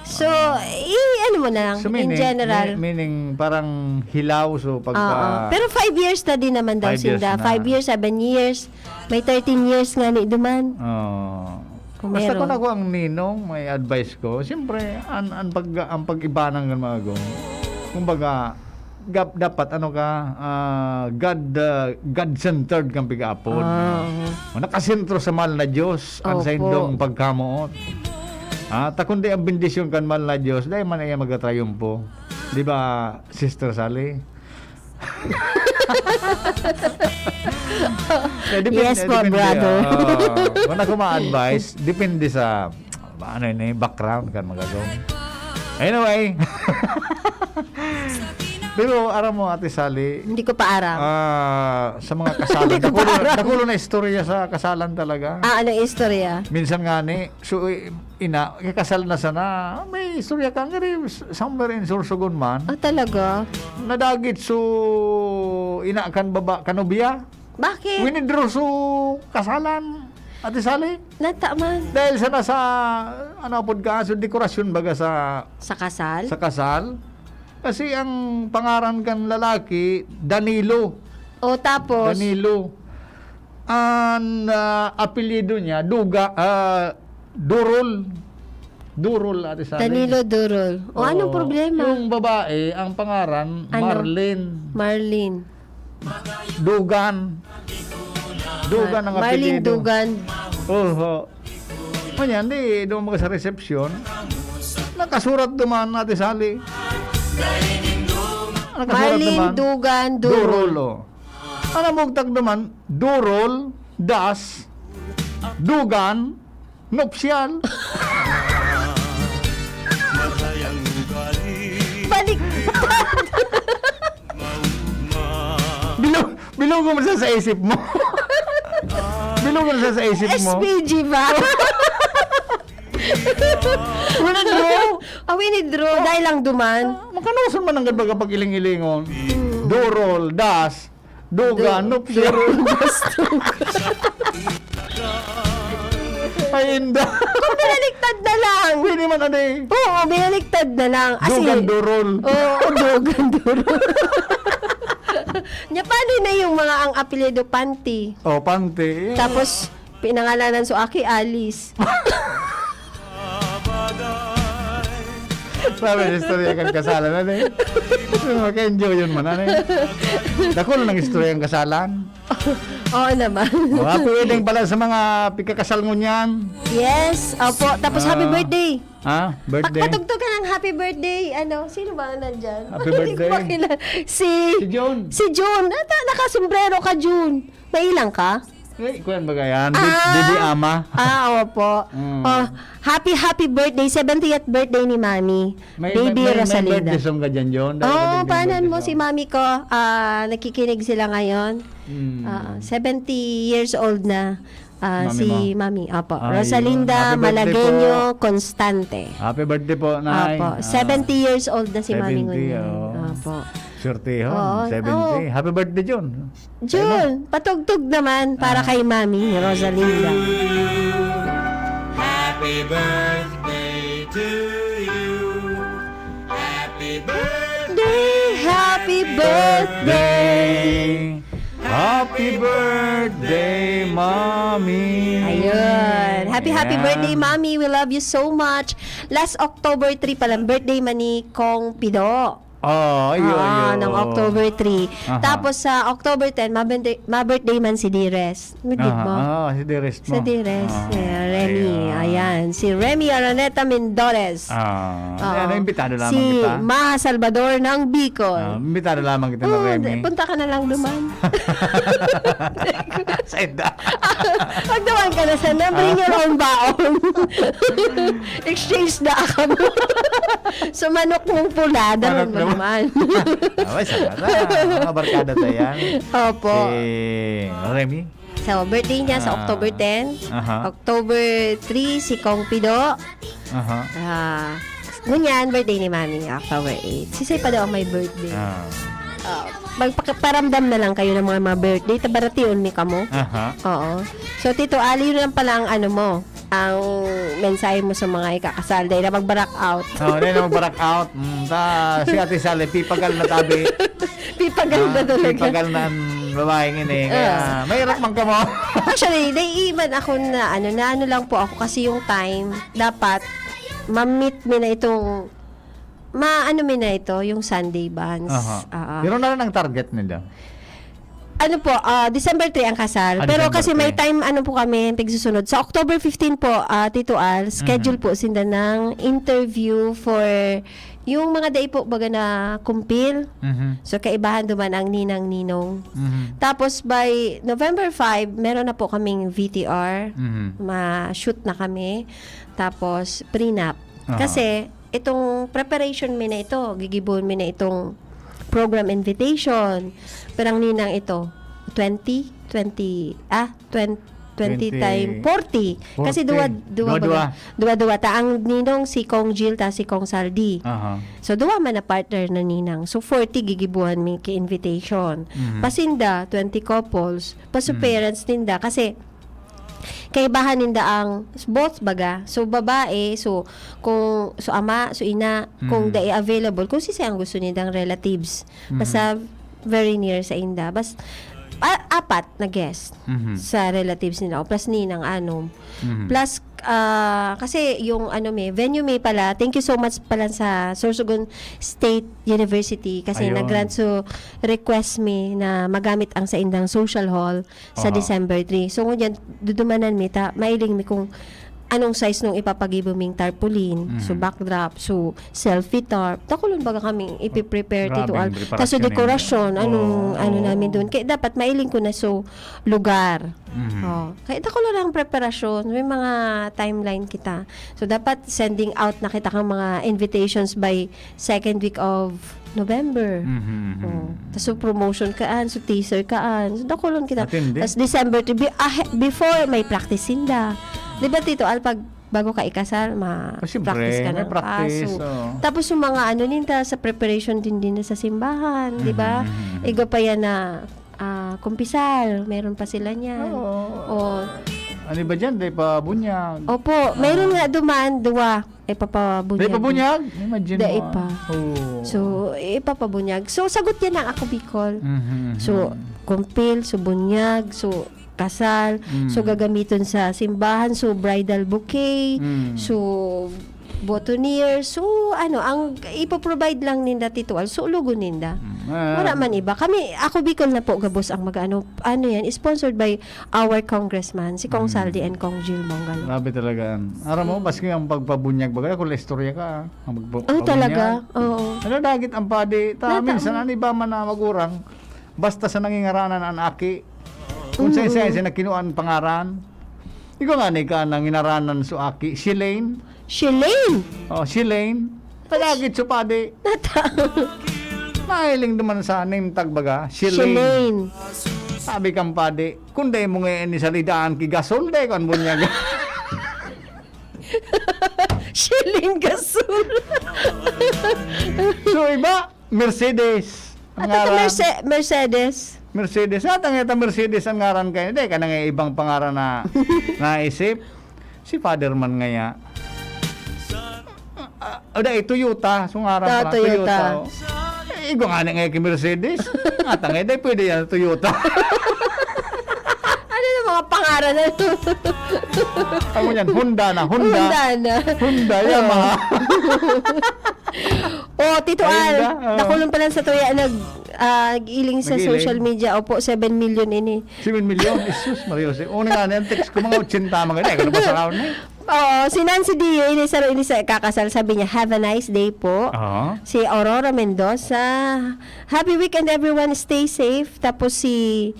So, i-, ano mo na lang, So, in meaning, general. me-, meaning parang hilaw, so pagka Oo. Pero five years na din naman daw Five years sinda. na. Five years, seven years. May thirteen years nga ni duman. Oo. Kung Basta meron. kung ako ang ninong, may advice ko, siyempre, an, an pag, ang pag-ibanan ng mga gong, kumbaga, gap-, dapat ano ka, ah, God, ah, God-centered kang pig-aapod. Ah, oo. O, nakasentro sa mahal na Diyos, ang sa Opo. indong pagkamoot. Ah, ta kundi ang bendisyon kan mahal na Diyos, dahil man iya magtatrayumpo. Di ba, Sister Sally? Eh, depende, Yes po, depende, brother. ah, kung ako ma-advise, depende sa, ano yun eh, background kan magagawin. Anyway. Pero, aram mo, Ate Sally, Hindi ko pa aram. ah, sa mga kasalan, Hindi ko pa dakulo, aram. dakulo na istorya sa kasalan talaga. Ah, anong istorya? Minsan nga ni, so, i-, ina, kikasal na sana, may istorya ka, ngari, s-, somewhere in Sorsogon man. Ah, talaga? Nadagit so, ina kan baba, kanobya. Bakit? Winidraw so kasalan, Ate Sally. Nata man. Dahil sana sa, ano, apod ka, so dekorasyon baga sa Sa kasal? sa kasal. Kasi ang pangaran kan lalaki, Danilo. O, tapos? Danilo. Ang, ah, apelyido niya, Duga, ah, Durol. Durol, Ate Sally. Danilo Durol. O, anong Oo. problema? Yung babae, ang pangaran, Ano? Marlene. Marlene. Dugan. Dugan ang Marlene apelyido. Dugan. Oho. Manyan, di, doon mga sa resepsyon. Nakasurat duman, Ate Sally. Nakasurat Marlene naman. Dugan Durol. Durol, oh. Ang nabugtak naman, Durol, Das, Dugan, Nupsyal. Baliktad. Bilo-, bilugo mo sa, sa isip mo. Bilugo mo sa, sa isip mo. S P G ba? Wala, bro. Ah, winidraw. Dahil lang duman. Ah, makanoson man ang ganda kapag iling-ilingon. Durol, Das, Dugan, Nupsyal. Durol, Das, Dugan. Ay, inda. Kung binaliktad na lang. Pwede man, ano eh. Oo, binaliktad na lang. As in, Dugan, Durol. Oo, Dugan, Durol. Nya, paano na yung mga ang apelyido Panty? Oh, Panty. Tapos, pinangalanan so aki, Alice. Sabi, istorya kan kasalan, ano eh. Maka-enjoy yun man, ano eh. Dakul nang istorya ang kasalan. Oo naman. Mga pwedeng pala sa mga pagkakasal ngunyan. Yes, opo. Tapos, happy Ah. birthday. Ah, birthday. Patugtog ka ng happy birthday. Ano, sino ba ang nandyan? Happy Hindi ko birthday. makilala. Si Si Jun. Si Jun. Nata-, nakasombrero ka, Jun. Nailang ka? Eh, kuwan ba yan? Di-, Ah. Didi Ama. Ah, opo. Mm. Oh, happy, happy birthday. Seventieth birthday ni Mami. May, Baby may, may, may Rosalinda. birthday song ka dyan, Jun? Dahil Oh, birthday, paanan birthday mo song. si Mami ko? Ah, nakikinig sila ngayon. Mm. Ah, seventy years old na. Ah, Mami si mo? Mami, opo. Ayun. Rosalinda Happy birthday Malagueño po. Constante. Happy birthday po, Nay. Opo. Ah, Seventy years old na si Mami seventy, ngunyan. oo. Opo. Swerte yun. Oo. Seventy. Oo. Happy birthday, Jun. Jun, patugtog naman para Ah. kay Mami Rosalinda. Happy birthday to you. Happy birthday, happy birthday. Happy birthday, Mommy. Ayun. Happy, happy Ayan. birthday, Mommy. We love you so much. Last October three pa lang, birthday man ni Kong Pido. Oh, ayun, Ah, ayun. ng October three. Aha. Tapos sa October ten, mabende-, ma-birthday man si Dires. Midit Aha. mo? Ah, si Dires Si mo. Dires. Ah, Yeah, Remy. ayan. Ayan. Si Remy Araneta Mindores. Ah, Oo. ayan, imbitado lamang Si kita. Maha Salvador ng Bicol. Ah, imbitado lamang kita na Oo, Remy. punta ka na lang duman. Sa edad. Pag duman ka na sana, bring Ah. your own baon. Exchange na ako. Sa manok mong pula, dalhin Manok mo naman. naman. Ah, may sarap na. Mga barkada tayo yan. Opo. Si Remy. So, birthday niya sa Ah. October ten. Aha. October three, si Kong Pido. Aha. Ah, ngunyan, birthday ni Mami, October eight. Si Say pa daw ang may birthday. Ah. Ah, magpakiparamdam na lang kayo ng mga, mga birthday. Tabaratiyon mi kamo. Aha. Oo. So, Tito Ali, yun lang pala ang ano mo, ang mensahe mo sa mga ikakasal. Dahil na magbarak out. Oh, dahil na magbarak out. Mm, ta, si Ate Sally, pipagal na tabi. Pipagal na Ah, talaga. pipagal na ang babaeng ini. Kaya, Ah. mahirap man kamo. Actually, naiiman ako na, ano, na ano lang po ako kasi yung time, dapat ma-meet mi na itong, ma-ano mi na ito, yung Sunday bans. Aha. Ah, ah. Pero na lang ang target nila. Ano po, ah, December three ang kasal. Ah, Pero December kasi may three. time, ano po kami, pagsusunod. Sa October fifteen po, ah, Tito Al, schedule Mhm. po sinda ng interview for yung mga dai po baga na kumpil. Mhm. So, kaibahan duman ang ninang ninong. Mhm. Tapos by November five, meron na po kaming V T R. Mhm. Ma-shoot na kami. Tapos, prenup. Aha. Kasi, itong preparation mi na ito, gigibohon mi na itong program invitation. Pero ang ninang ito, twenty, twenty, ah, twen-, twenty Twenty. time forty. Kasi Forty. duwa, duwa Duwa-duwa. baga, duwa-duwa. Ta ang ninong si Kong Jill, ta si Kong Saldi. Aha. So, duwa man na partner na ninang. So, forty gigibohan mi ki invitation. Mhm. Pasinda, twenty couples. Pa sa Mhm. parents ninda. Kasi, kaibahan ninda ang both baga. So, babae, so, kung, so, ama, so, ina, kung Mhm. dai available, kung sisay ang gusto nindang relatives. Mhm. Basta, very near sa inda. Bas, a-, apat na guest Mhm. sa relatives nila. O, plus ninang anom. Mhm. Plus, ah, kasi yung ano mi, venue mi pala, thank you so much pala sa Sorsogon State University kasi Ayun. nag-grant so request mi na magamit ang sa indang social hall sa Aha. December three. So, ngunyan, dudumanan mi ta, mailing mi kung anong size nung ipapagibo ming tarpaulin, so Mhm. backdrop, so selfie tarp. Dakulon baga kaming ipiprepare, Tito Grabeng Al. preparasyon Tas so ninyo. dekorasyon, anong Oo, ano oo. namin dun. Kaya dapat mailing ko na so lugar. Mhm. Oh, kaya dakulon ang preparasyon. May mga timeline kita. So dapat sending out na kita kang mga invitations by second week of November. Mhm, mhm. Oh. Tas so promotion kaan, so teaser kaan. So dakulon kita. Matindi. Tas December to be, ah, he-, before may practice sinda. Di ba, Tito Al, pag bago ka ikasal, ma-, Ah, siyempre, practice ka may na. practice, Ah, so, oo. tapos yung mga ano ninda, sa preparation din din sa simbahan, di ba? Mhm, mhm, mhm. Igo pa yan na, ah, kumpisal, meron pa sila niyan. Oo. Oh. Ano ba dyan? Dai pa bunyag? Opo, meron Ah. nga duman, duwa. Dai pa Ipapabunyag. bunyag? Imagine Dai mo, ah. pa. Oo. So, ipapabunyag. So, sagot yan ang Ako Bicol. Mhm, mhm. So, kumpil, so bunyag, so kasal, Mm. so gagamiton sa simbahan, so bridal bouquet, Mm. so boutonniere, so ano, ang ipoprovide lang ninda, Tito Al, so ulugon ninda. Mm. Ah. Wala man iba. Kami, Ako Bicol na po, gabos ang mag-ano, ano yan, sponsored by our congressman, si Kong Mm. Saldi and Kong Jill Mongalo. Grabe talaga. Aram mo, Mm. maski ang pagpabunyag, baga, kung istorya ka, ah, ang pagpa-, Oh, pabunyag. talaga? Oo. Ano, dagit ang padi. Ta, Nata-, minsan, mm. ang iba man na magurang, basta sa nangingaranan ang aki, kung Mm. sa isa-isa na kinuha ang pangaran, ikaw nga ni ka nang inaranan so aki, Shelane. Shelane? Oh, Shelane. Padagit so padi. Nata- Mahiling naman sa name tag baga, Shelane. Shelane. Sabi kang padi, "Kung dai mo nga ini salidaan ki gasol, dai ko an bunyag." Shelane Gasol. So, iba, Mercedes. Ang Ato to ngaran. Merce-, Mercedes. Mercedes. Ah, tangita Mercedes ang ngaran kayo. Hindi, ka na nga ibang pangaran na naisip. Si Father man ngaya. Ah, ah, dai, Toyota. So, ngaran Ah, pala, Toyota. Toyota, oh. Eh, igo nga na nga kay Mercedes. Nga, tangay, dai pwede yan, Toyota. Ano na mga pangaran na to? Ano yan? Honda na, Honda. Honda na. Honda, Oo. Yamaha. Oh, Tito Ay, Al, Honda, oo. nakulong pa lang sa tuya, nag, ah, giling sa Nag-iling. social media. Opo, seven million ini. Seven million? Jesus, Maria Jose. Una nga, ang text ko, mga ochenta, mga ganyan. Ano ba sa round na eh? Oo, si Nancy Dio, ini sa, ini sa kakasal, sabi niya, "Have a nice day po." Oo. Si Aurora Mendoza, "Happy weekend, everyone. Stay safe." Tapos si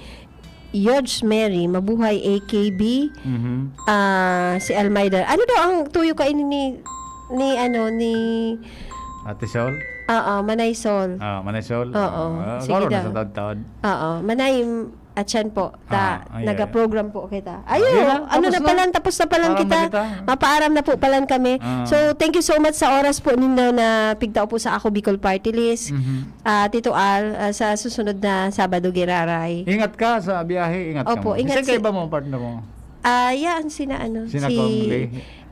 Yodge Mary, "Mabuhay, A K B." Mhm. Ah, si Almayda. Ano daw ang tuyo kaini ni, ni, ano, ni Ate Sol? Oo, Manay Sol. Ah, Manay Sol. Oo. Ah, Sige karon na daw. sa taod-taod. Oo, Manay, at siyan po, ta, Ah, ay, ay. nagaprogram po kita. Ah, Ayun, yun na, ano tapos na na. pala, tapos na pala Parang kita. na kita. Mapaaram na po pala kami. Ah. So, thank you so much sa oras po nindo na pigtao po sa Ako Bicol Party List. Mhm. Ah, Tito Al, ah, sa susunod na Sabado, giraray. Ingat ka sa biyahe, ingat ka Opo, mo. ingat Saan kayo si ba mo, partner mo? Ah, yan, sina ano, Sina si, Kong Lee?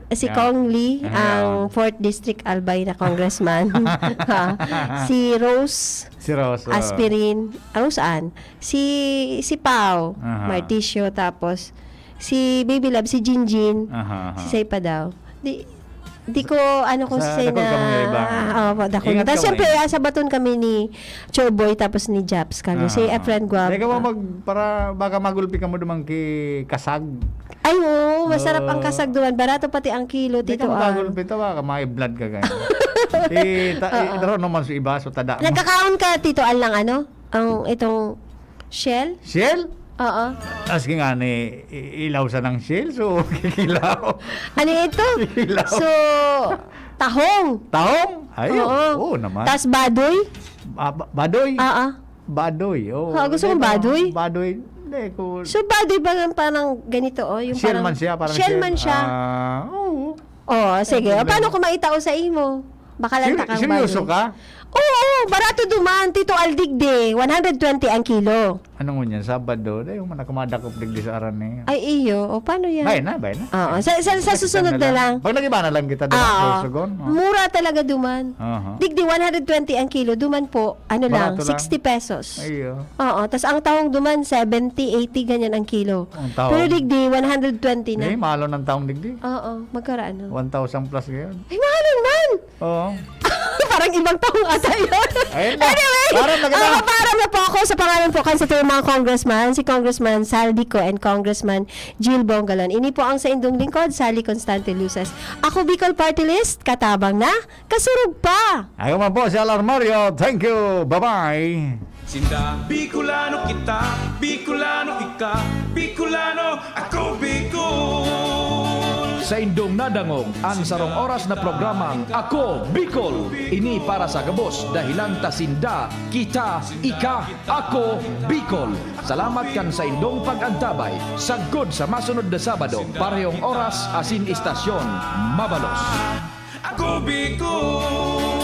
si Yan. Kong Lee, Ayan. ang fourth District Albay na congressman. Ha? Si Rose Si Rose, oo. Aspirin. Rose Ann. Si, si Pao Aha. Martisio, tapos si Baby Love, si Jinjin, Aha, aha. si Say pa daw. Di, di ko, ano, kung Sa si Say dakul na, kami nga iba. ah, opo, dakul. Ingat Tas kami. siyempre, ah, sabaton kami ni Choboy, tapos ni Japs kami. Si Ah. Efren Guab. Teka mo ah. mag-, para baka magulpi ka mo duman ki kasag. Ay, oo, masarap ang Oo. kasag duman. Barato pati ang kilo, Teka Tito mo Al. kagulpi to, baka may blood ka ganyan. I-, ta-, i-, Oo. daro naman sa iba, so tada mo. Nagkakaon ka, Tito Al, ng ano? Ang itong shell? Shell? Oo. Aski nga ni, i-, ilaw sa ng shell, so kikilaw. Ano ito? Kikilaw. So, tahong. Tahong? Ay, Oo. oo naman. Tas badoy? Ba-, ba-, badoy? Oo. Badoy, oo. Ha, gusto Di mong ba? badoy? Badoy. Hindi, ko So, badoy ba nga parang ganito, oh? Yung Shell parang man siya, parang shell shell. man siya. Ah, oo. Oh, sige. Ay, Paano problema. ko maitao sa imo? Baka lang Seri-, takang seryoso baboy. ka? Oo, barato duman, Tito Al, digdi. One hundred twenty ang kilo. Ano ngunyan? Sabado? Dai, yung man ako madakop digdi sa aran eh. Ay, iyo. O, paano yan? Bay na, bay na. Oo. Sa, sa, sa Next susunod time na na lang. lang. Pag nag-iba na lang kita, di ba? Oo. Sorsogon, oh. Mura talaga duman. Aha. Digdi, one hundred twenty ang kilo. Duman po, ano lang, Barato lang. sixty pesos. Iyo. Oo. Tas ang tahong duman, seventy, eighty, ganyan ang kilo. Ang tahong? Pero digdi, one hundred twenty na. Eh, mahal ang tahong digdi. Oo. Magkano? One thousand plus ngayon. Ay, mahal man! Oo. parang ibang taong ata yun. Ayun na. Anyway, Parang maganda. ah, paalam na po ako sa pangalan po kan sa tuyang mga congressman, si Congressman Saldico and Congressman Jill Bongalon. Ini po ang saindong lingkod, Sally Constante Luces. Ako, Bicol Party List, katabang na, kasurog pa! Ako man po si Alar Mario. Thank you. Bye-bye. Sinda Bicolano kita, Bicolano ika, Bicolano ako, Bicol. Saindong nadangog an sarong oras na programang Ako Bicol. Ini para sa gabos, dahelan ta sinda, kita, ika, ako, Bicol. Salamat kan saindong pag-antabay. Sagkod sa masunod na Sabado, parehong oras asin istasyon. Mabalos. Ako, Bicol.